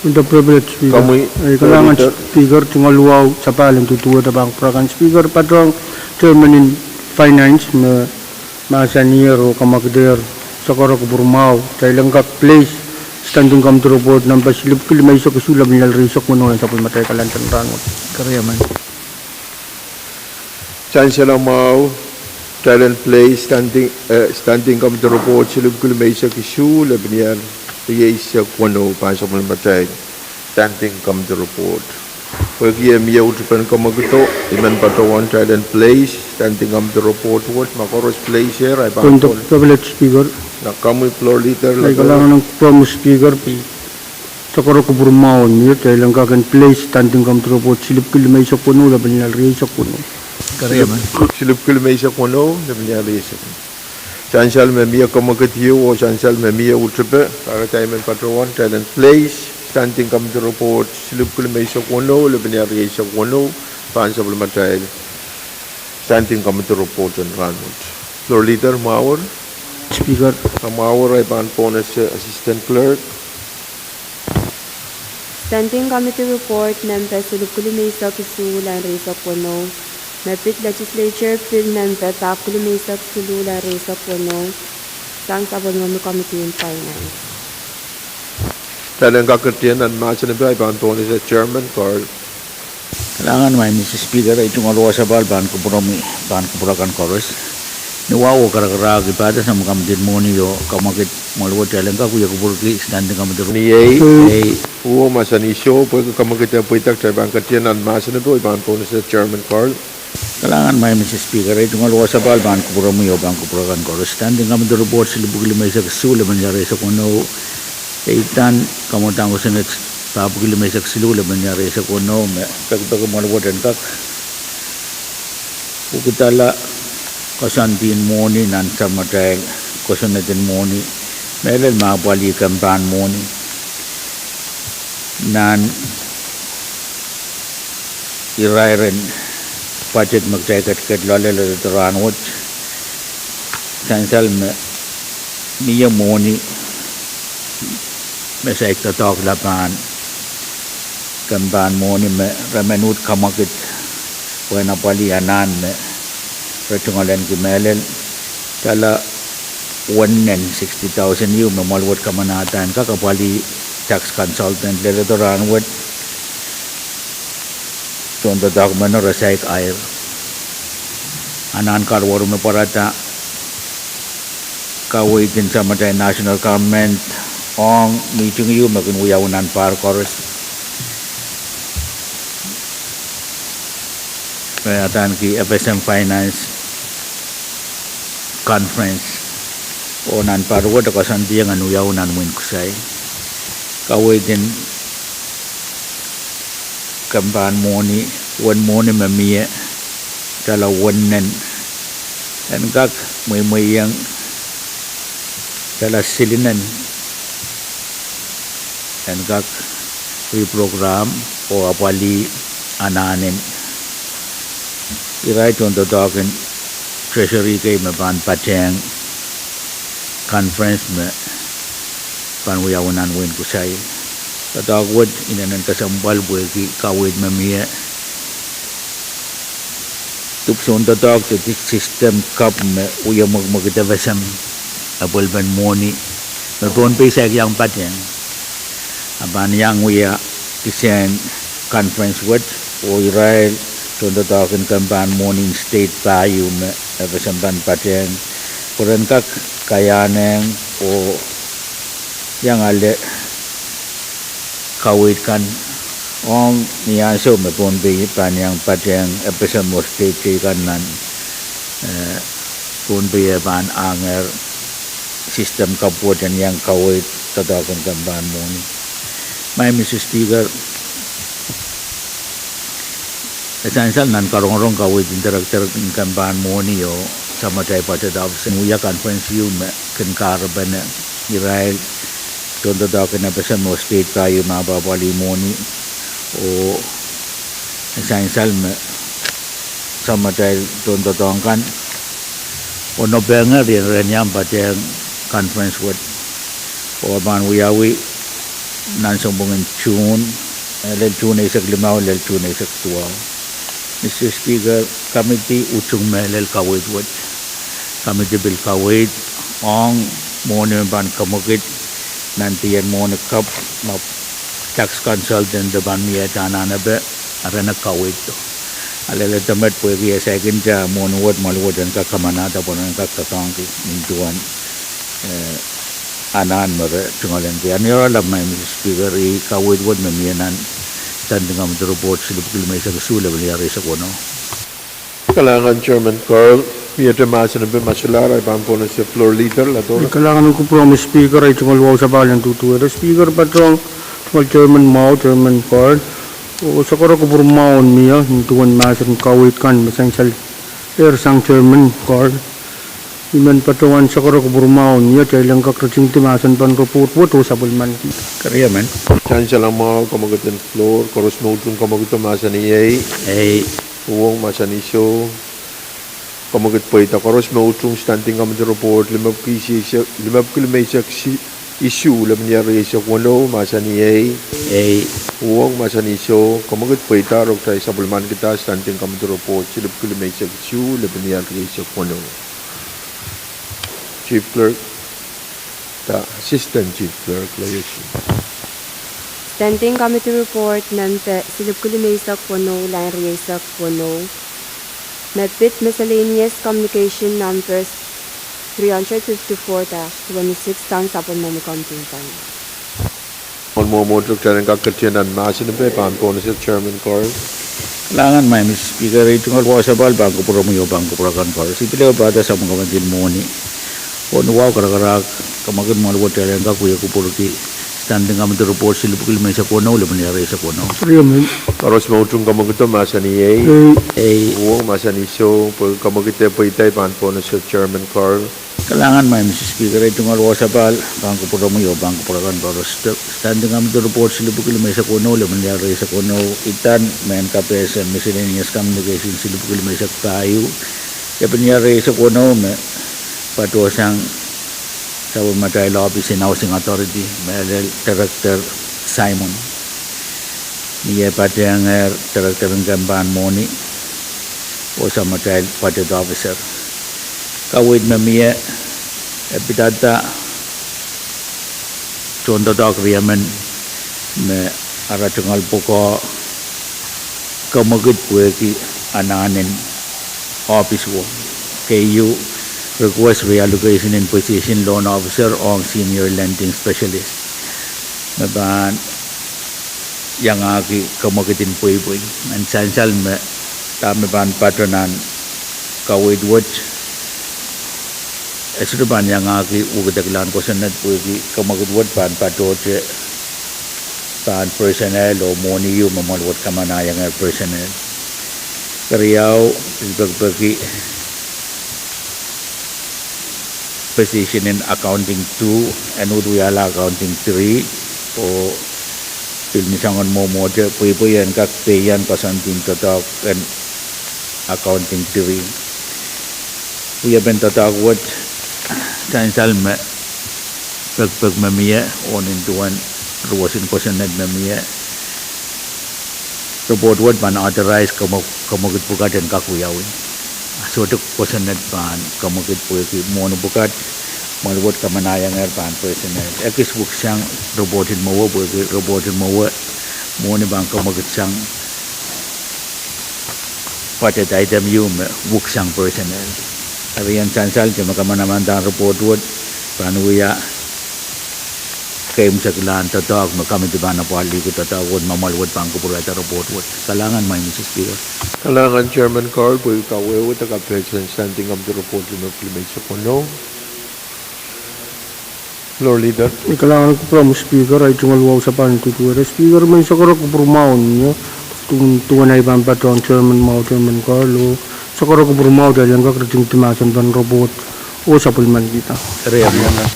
Komwi, eh, kalahngan Speaker, tungoal wahu sapahl en duduwehte pahn kupwure kan. Speaker, patohng Chairman en Finance me mahsanier oh kemwekidehr sakaro kupwur mwahu, kitail en kak place Standing Committee Report nempe silipwiki limeisek isuh lepin lel rieisek weneu en sapwellimatail kalandar en rahnwet. Sansal mwahu, kitail en place Standing, eh, Standing Committee Report silipwiki limeisek isuh lepin lel rieisek weneu pahn sapwellimatail Standing Committee Report. Pwehki e mie uhtipen kemwekido, I men patohwan kitail en place Standing Committee Report wet, ma koaros place er, ahi pahn Speaker. Nan komwi Floor Leader, kalahngan en kupwure Speaker, pil sakaro kupwur mwahu en mie, kitail en kak en place Standing Committee Report silipwiki limeisek weneu lepin lel rieisek weneu. Silipwiki limeisek weneu lepin lel rieisek. Sansal me mie kemwekid ieu oh sansal me mie uhtipe, kahrehda I men patohwan kitail en place Standing Committee Report silipwiki limeisek weneu lepin lel rieisek weneu pahn sapwellimatail Standing Committee Report en rahnwet. Floor Leader, mwahur. Speaker, mwahur, ahi pahn pohnese Assistant Clerk. Standing Committee Report nempe silipwiki limeisek isuh lel rieisek weneu, me pid Legislature Bill nempe pahpwiki limeisek siluh lel rieisek weneu, sang sapwellimomwi Committee en Finance. Kitail en kak ketien nan mahsen en pahn pohnese Chairman Carl. Kalahngan, Madam Speaker, ei tungoal wahu sapahl pahn kupwuromwi, pahn kupwure kan koaros. Ni wahu oh karakarahk, I pahn sehse me Committee en Mwohni oh Kemwekid, mwoal wet kitail en kak wia kupwurki Standing Committee Report. Ni ei, uo mahsanih soh, pwehki kemwekid e pweida, kitail pahn ketien nan mahsen en pahn pohnese Chairman Carl. Kalahngan, Madam Speaker, ei tungoal wahu sapahl pahn kupwuromwi oh pahn kupwure kan koaros. Standing Committee Report silipwiki limeisek isuh lepin lel rieisek weneu, eitan kamwadang kosonned pahpwiki limeisek siluh lepin lel rieisek weneu, me pekipeki mwoal wet en kak pwukidala koasoandi en mwohni nan samatail kosonned en mwohni, mehlel me apwalih kempahn mwohni. Nan irairen budget me kitail ketiket loale leledo rahnwet, sansal me mie mwohni me saik doadoahkla pahn kempahn mwohni me re men uhd kemwekid pwehn apwalih anahn me re tungoalenki, mehlel dahla wennen sixty thousand ieu me mwoal wet kamanahda en kak apwalih tax consultant leledo rahnwet, tohndoadoahk meno re saik air. Anahn kaluwar me pwarada kaweid en samatail national government ong meeting ieu me kin wiawi nan pahr koaros, me adaneki FSM Finance Conference, oh nan pahr wet e koasoandiong en wiawi nan wehin Kusai. Kaweid en kempahn mwohni, uwen mwohni me mie dahla wennen, en kak mweimweiong dahla silinen en kak reprogram oh apwalih anahn en irail tohndoadoahk en Treasury kei me pahn patehng conference me pahn wiawi nan wehin Kusai. Doadoahk wet inenen kesempwal pwehki kaweid me mie dipwisoun doadoahk de system kapw me wie mwekimwekid FSM apwalipen mwohni me Pohnpei saik iang patehng, a pahn iang wia kisehn conference wet, oh irail tohndoadoahk en kempahn mwohni en state pahieu me FSM pahn patehng, pwe ren kak kaiahnehng oh iang ale kaweid kan ong ni ansou me Pohnpei pahn iang patehng FSM oh state teikan nan, eh, Pohnpei e pahn ahngehr system kapw wet en iang kaweid doadoahk en kempe en mwohni. Maing Mister Speaker, e sansal nan karongorong kaweid en director en kempe en mwohni oh samatail budget officer, wia conference ieu me kin kahrepen irail tohndoadoahk en FSM oh state pahieu me apwahpwalih mwohni, oh e sansal me samatail tohndoadoahk kan oh nopengehr ien rehn iang patehng conference wet, oh e pahn wiawi nan sounpwongin June, eh, lel June eisek limau lel June eisek duwau. Mister Speaker, committee utung mehlel kaweid wet. Committee pil kaweid ong mwohni me pahn kemwekid nan dien mwohni kapw, ma tax consultant pahn mie tanahnepe, a re en kaweid. A lel edemet pwehki e saikinte mwohni wet mwahl wet en kak kamanahda pwe re en kak doadoahngki nin duwen, eh, anahn me re tungoalenki. Ni oaralap, Maing Mister Speaker, ih kaweid wet me mie nan Standing Committee Report silipwiki limeisek isuh, lepin irair eisek weneu. Kalahngan Chairman Carl, miehte mahsen me pahn solahr, I pahn pohnese Floor Leader Ladora. Kalahngan kupwur Mister Speaker, ei tungoal wahu sapahl en duduwehte Speaker, patohng tungoal Chairman mwahu, Chairman Carl, oh sakora kupwur mwahu en mie nin duwen mahsen kaweid kan me sansalehr sang Chairman Carl. I men patohwan sakora kupwur mwahu en mie, kitail en kak ritingdi mahsen pahn report wet oh sapwellimaniki. Keriemen. Sansal mwahu, kemwekid en floor, koaros me utung kemwekido mahsanih ei. Ei. Uhwong, mahsanih soh. Kemwekid pweida, koaros me utung Standing Committee Report limepwiki limeisek isuh, lepin irair eisek weneu, mahsanih ei. Ei. Uhwong, mahsanih soh. Kemwekid pweida, re kitail sapwellimanikihda Standing Committee Report silipwiki limeisek isuh, lepin irair eisek weneu. Chief Clerk, da Assistant Chief Clerk, leisi. Standing Committee Report nempe silipwiki limeisek weneu, lel irair eisek weneu. Me pid Miscellaneous Communication Numbers three hundred fifty-four dash twenty-six, sang sapwellimomwi Committee en Finance. Mwohn mwomwohdiso, kitail en kak ketido nan mahsen me pahn pohnese Chairman Carl. Kalahngan, Maing Mister Speaker, ei tungoal wahu sapahl pahn kupwuromwi oh pahn kupwur akan koaros. I pil ehu pahda sapwellimomwi Committee en Mwohni oh Wahu Karakarahk, kemwekid mwahl wet kitail en kak wia kupwurki Standing Committee Report silipwiki limeisek weneu, lepin irair eisek weneu. Koaros me utung kemwekido mahsanih ei. Ei. Uhwong, mahsanih soh. Pwe kemwekid pweida, I pahn pohnese Chairman Carl. Kalahngan, Maing Mister Speaker, ei tungoal wahu sapahl pahn kupwuromwi oh pahn kupwur akan koaros. Standing Committee Report silipwiki limeisek weneu, lepin irair eisek weneu, idan mehn kapehse Miscellaneous Communication silipwiki limeisek pahieu, lepin irair eisek weneu, me patohsang sapwellimatail ohpis en Housing Authority, mehlel Director Simon, ni eh patehngehr Director en kempe en mwohni oh samatail Budget Officer. Kaweid me mie, e pidada tohndoadoahk riemen me ara tungoal pwukoa kemwekid pwehki anahn en ohpis wo. Keieu, request reallocation en position Loan Officer ong Senior Lending Specialist, me pahn iangahki kemwekid en pweipwei. En sansal me dahme pahn patoh nan kaweid wet, e sohte pahn iangahki wekidekla en kosonned pwehki kemwekid wet pahn patohte pahn personnel oh mwohni ieu me mwahl wet kamanaiengehr personnel. Keriau, pil pekipeki position en Accounting two en uhd wiahla Accounting three, oh pil ni soangen mwomwohdiso pweipwei en kak peian koasoandi en doadoahk en Accounting three. Wiepen doadoahk wet, sansal me pekipek me mie oh nin duwen ruwesin kosonned me mie, report wet pahn authorize kemwekid pwukat en kak wiawi. A sohte kosonned pahn kemwekid pwehki mwohni pwukat, mwahl wet kamanaiengehr pahn personnel. Ekis wiksang report en mwowe pwehki report en mwowe mwohni pahn kemwekidsang budget item ieu me wiksang personnel. Eri en sansal dahme kamanamandan report wet pahn wia keimwseklahn doadoahk me committee pahn apwalihki doadoahk wet, me mwoahl wet pahn kupwurehda report wet. Kalahngan, Madam Speaker. Kalahngan Chairman Carl, pwehki kawehwe de kapehsen Standing Committee report limepwiki limeisek weneu. Floor Leader. Kalahngan kupwur Madam Speaker, ei tungoal wahu sapahl duduwehte Speaker, mehn sakarek kupwur mwahu mie, duwen, duwen ei pahn patohwan Chairman mwahu, Chairman Carl, oh sakarek kupwur mwahu, kitail en kak ritingdi mahsen pahn report oh sapwellimanikihda.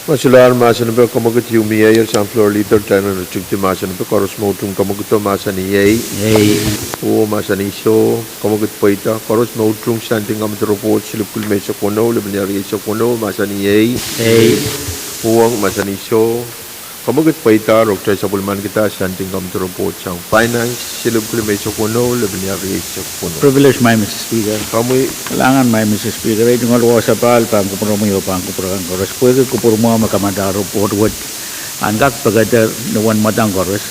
Masulahr mahsen me komokit ieu mie, sang Floor Leader, kitail en ritingdi mahsen me koaros me utung komokit mahsanih ei. Ei. Uo mahsanih soh, komokit pweida, koaros me utung Standing Committee report silipwiki limeisek weneu, lepin ire eisek weneu, mahsanih ei. Ei. Uong, mahsanih soh, komokit pweida, oh kitail sapwellimanikihda Standing Committee report sang Finance silipwiki limeisek weneu, lepin ire eisek weneu. Privilege, Madam Speaker. Komwi. Kalahngan, Madam Speaker, ei tungoal wahu sapahl pahn kupwuromwi oh pahn kupwur akan koaros, pwehki kupwur mwahu me kamadahn report wet en kak pekeder ni uwen mwadang koaros,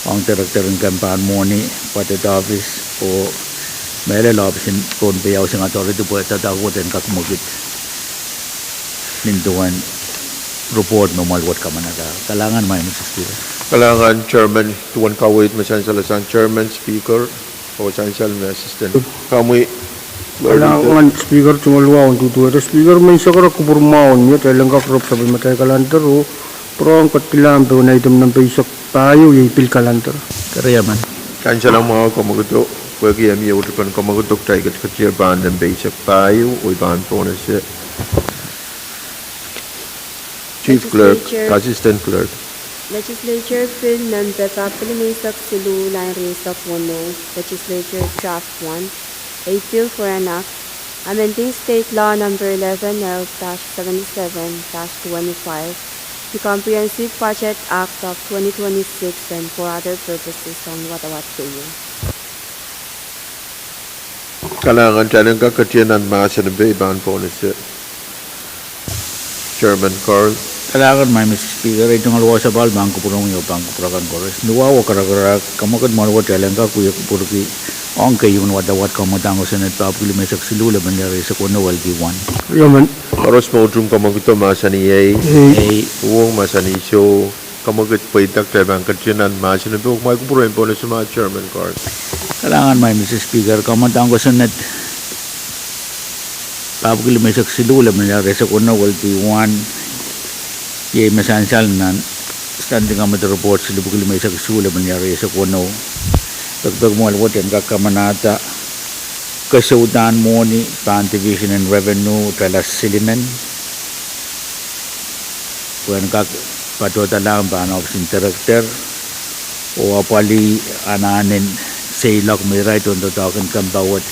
ong Director en Kempahn Mwohni, Budget Office, oh mehlel ohpis en Pohnpei Housing Authority, pwe doadoahk wet en kak mwekid nin duwen report me mwoahl wet kamanada. Kalahngan, Madam Speaker. Kalahngan Chairman, duwen kaweid me sansal sang Chairman, Speaker, oh sansal me Assistant. Komwi. Kalahngan Speaker, tungoal wahu duduwehte Speaker, mehn sakarek kupwur mwahu mie, kitail en kak rep sapwellimatail calendar oh pwurehng ketilahng pohn item nempe eisek pahieu, iei pil calendar. Keriaman. Sansal mwahu komokito, pwehki e mie uhd pahn komokito, kitail ketiketier pohn nempe eisek pahieu, oh I pahn pohnese Chief Clerk, Legislature, Assistant Clerk. Legislature Bill nempe papkilimeisek siluh, lain rieisek weneu, Legislature Draft one, a bill for an act amending State Law number eleven L dash seventy-seven dash twenty-five, the Comprehensive Budget Act of twenty twenty-six and for other purposes, ong wadawad keieu. Kalahngan, kitail en kak ketin nan mahsen me I pahn pohnese Chairman Carl. Kalahngan, Madam Speaker, ei tungoal wahu sapahl pahn kupwuromwi oh pahn kupwur akan koaros. Ni wahu oh karakarahk, kamwekid mwoahl wet kitail en kak wia kupwurki ong keieun wadawad kamwadang kosonned papkilimeisek siluh, lepin ire eisek weneu, L P one. Keriaman. Koaros me utung kamwekid mahsanih ei. Ei. Uong mahsanih soh. Kamwekid pweida, kitail pahn ketin nan mahsen me pwuhk, ma I kupwurehng pohnese ma Chairman Carl. Kalahngan, Madam Speaker, kamwadang kosonned papkilimeisek siluh, lepin ire eisek weneu, L P one, iei me sansal nan Standing Committee report silipwiki limeisek isuh, lepin ire eisek weneu. Pekipek mwoahl wet en kak kamanada kesouhdahn mwohni pahn Division en Revenue, tala silimen, pwehn kak patohdalahng pahn ohpis en Director, oh apwalih anahn en seiloak me irail tohndoadoahk en kempoak wet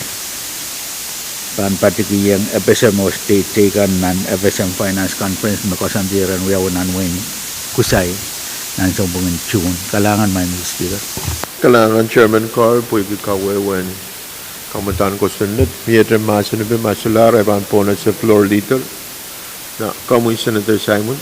pahn patikihong FSM oh state teikan nan FSM Finance Conference me koasoandier en wiawi nan wehin Kusai nan sounpwong en June. Kalahngan, Madam Speaker. Kalahngan Chairman Carl, pwehki kawehwe en kamwadang kosonned. Miehte mahsen me pwuhk, ma solahr, I pahn pohnese Floor Leader. Nan komwi, Senator Simon.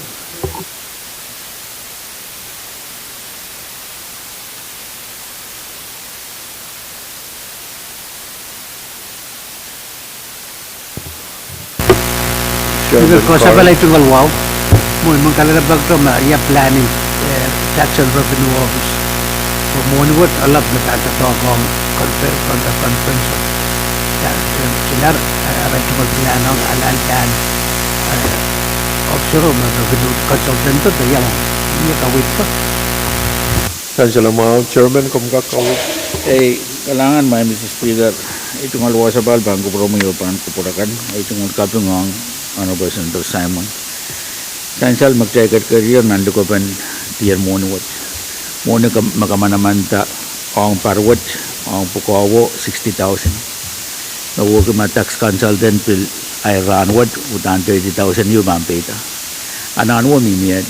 Speaker, koasoia pali tungoal wahu. Mwohn, mwohn kalelapak to me ia planning, eh, Tax and Revenue Office. Mwohn wet alap me pahn doadoahk ong confer-, confer-, conference. Ia, eh, kilar, eh, arail tungoal plan ong alal plan, eh, officer me revenue consultant, eh, ia, ia kaweid ko. Sansal mwahu, Chairman, komw kak kaweid. Ei, kalahngan, Madam Speaker, ei tungoal wahu sapahl pahn kupwuromwi oh pahn kupwur akan, ei tungoal kaping ong Honorable Senator Simon. Sansal me kitail ketiketier nan likopen dien mwohni wet. Mwohni kam-, me kamanamanda ong par wet, ong pwukoa wo sixty thousand. Me wehwehki ma tax consultant pil ahi rahn wet, uhdahn thirty thousand ieu pahn peida. Anahn wo mihmi ie.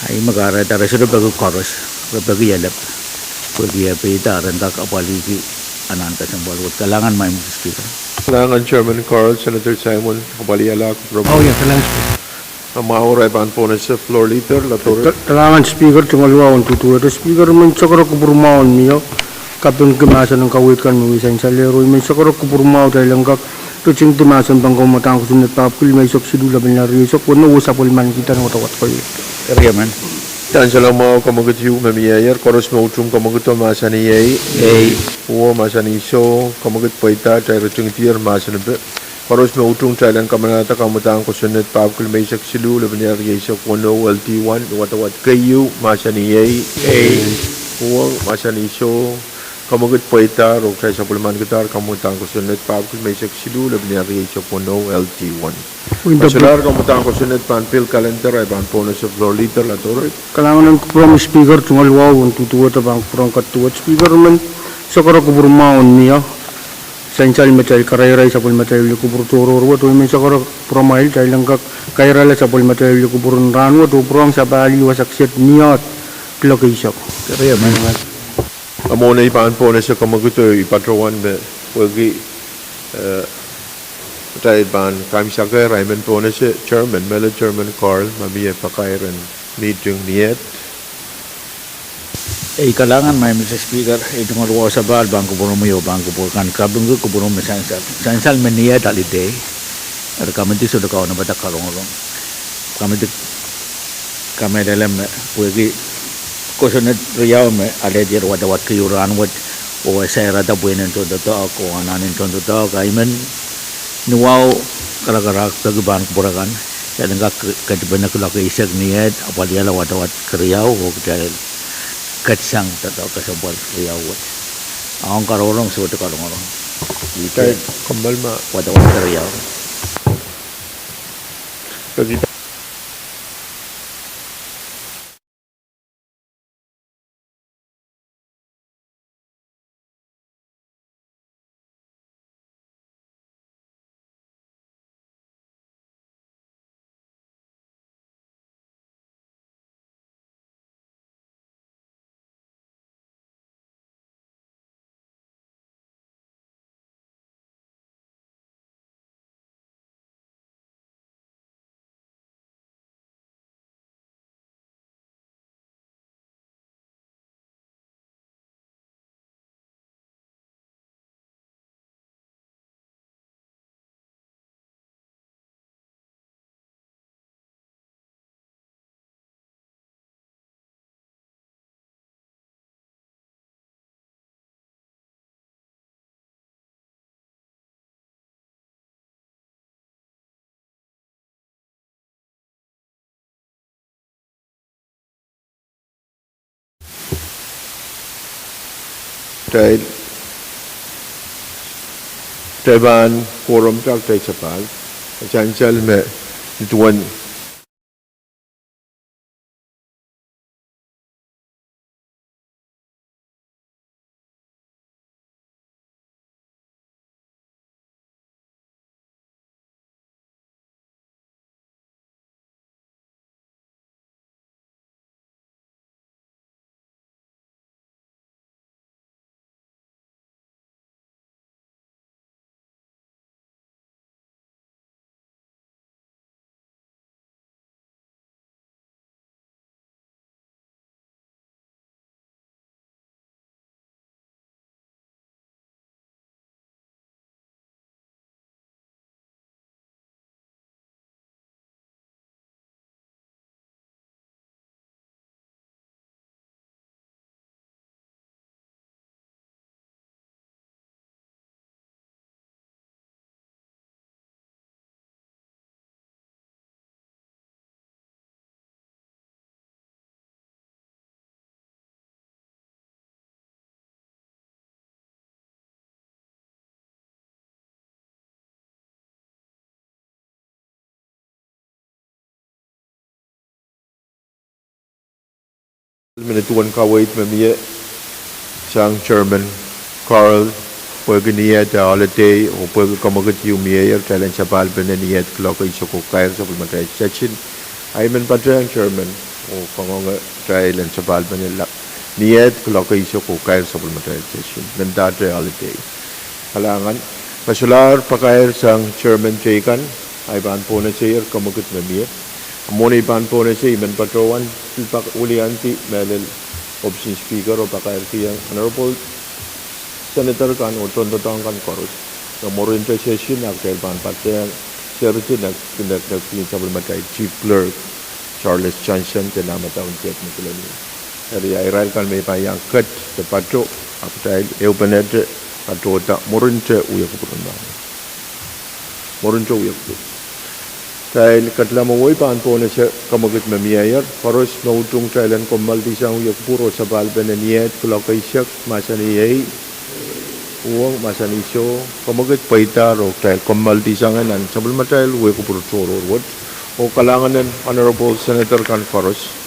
A ih me kahrehda re sohte peki koaros, re peki elep. Pwehki e peida, re en kak apwalihki anahn kesempwal wet. Kalahngan, Madam Speaker. Kalahngan Chairman Carl, Senator Simon, apwalih alak. Oh, ia, kalahngan Speaker. Amwahu, I pahn pohnese Floor Leader, Latore. Kal-, kalahngan Speaker, tungoal wahu duduwehte Speaker, mehn sakarek kupwur mwahu mie, kapingki mahsen en kaweid kan me wia sansal, eh, roh, mehn sakarek kupwur mwahu, kitail en kak ritingdi mahsen pahn kamwadang kosonned papkilimeisek siluh, lepin ire eisek weneu, oh sapwellimanikihda wadawad keieu. Keriaman. Sansal mwahu, kamwekid ieu me mieier. Koaros me utung kamwekido mahsanih ei. Ei. Uwo mahsanih soh, kamwekid pweida, kitail ritingdier mahsanipe. Koaros me utung kitail en kamanahda kamwadahn kosonned pahpwiki limeisek siluh, lepin eisek weneu, L T one, wadawad keieu mahsanih ei. Ei. Uwo mahsanih soh, kamwekid pweida, oh kitail sapwellimanikidahr kamwadahn kosonned pahpwiki limeisek siluh, lepin eisek weneu, L T one. Solahr kamwadahn kosonned pahn pil kalender, ahi pahn pwonese Floor Leader Ladorek. Kalahngan en kupwuromwi Speaker, tungoal wahu en duduwehte pahn kupwuren kaduwed. Speaker, men sakara kupwur mwahu en mie. Sansal me kitail karairail sapwellimatail lih kupwur tohrohr wet, oh men sakara kupwuramwail kitail en kak kairala sapwellimatail lih kupwur en rahnwet oh pwurehng sapahl wasa kiset ni aht kuloak eisek. Mwohn ei pahn pwonese kamwekido, I patohwan me pwehki, eh, kitail pahn kaimwisekehr, I men pwonese Chairman, Mele Chairman Carl, ma mie pakair en meeting ni et. Ei kalahngan, Madam Speaker, ei tungoal wahu sapahl pahn kupwuromwi oh pahn kupwur kan kapingki kupwuromwi sansal. Sansal me ni et holiday, eri komidi sohte kaunopada karongorong. Komidi kamehlele me pwehki kosonned riau me alehdier wadawad keieu rahnwet, oh e sairada pwihn en tohndoadoahk oh anahn en tohndoadoahk, I men ni wahu karakarahk peki pahn kupwur akan, kitail en kak ketipene kuloak eisek ni et, apwalihala wadawad keriau, oh kitail ketsang doadoahk kesempwal riau wet. Ong karongorong sohte karongorong. Kitail kommoal ma wadawad keriau. Kitail, kitail pahn quorum-ta, kitail sapahl. Sansal me duwen Mie duwen kaweid me mie sang Chairman Carl, pwehki ni et holiday oh pwehki kamwekid ieu mieier, kitail en sapahlpene ni et kuloak eisek oh kair sapwellimatail session. I men patehng Chairman oh kangoange kitail en sapahlpene ni et kuloak eisek oh kair sapwellimatail session mendahte holiday. Kalahngan. Me solahr pakair sang Chairman teikan, ahi pahn pwonese kamwekid me mie. Mwohn ei pahn pwonese, I men patohwan pil pak wiliandi mehlel ohpis en Speaker oh pakairkihong Honorable Senator kan oh tohndoadoahk kan koaros me mwurin te session, a kitail pahn patehng seridi nek, nek, nek, nek sapwellimatail Chief Clerk. Charles Johnson de nah madaun Ted Mikleni. Eri a irail kan me pahn iang ket de pato, a kitail ehupene te patohda mwurinte wia kupwur en mwurinte wia kupwur. Kitail ketilong me wei pahn pohnese kamwekid me mieier koaros me utung kitail en kommoaldihsang wia kupwur oh sapahl pene ni eh kuloak eisek, mahsanih ei, uhwong mahsanih soh, kamwekid pweidahr oh kitail kommoaldihsang nan sapwellimatail wia kupwur tohrohr wet. Oh kalahngan en Honorable Senator kan koaros.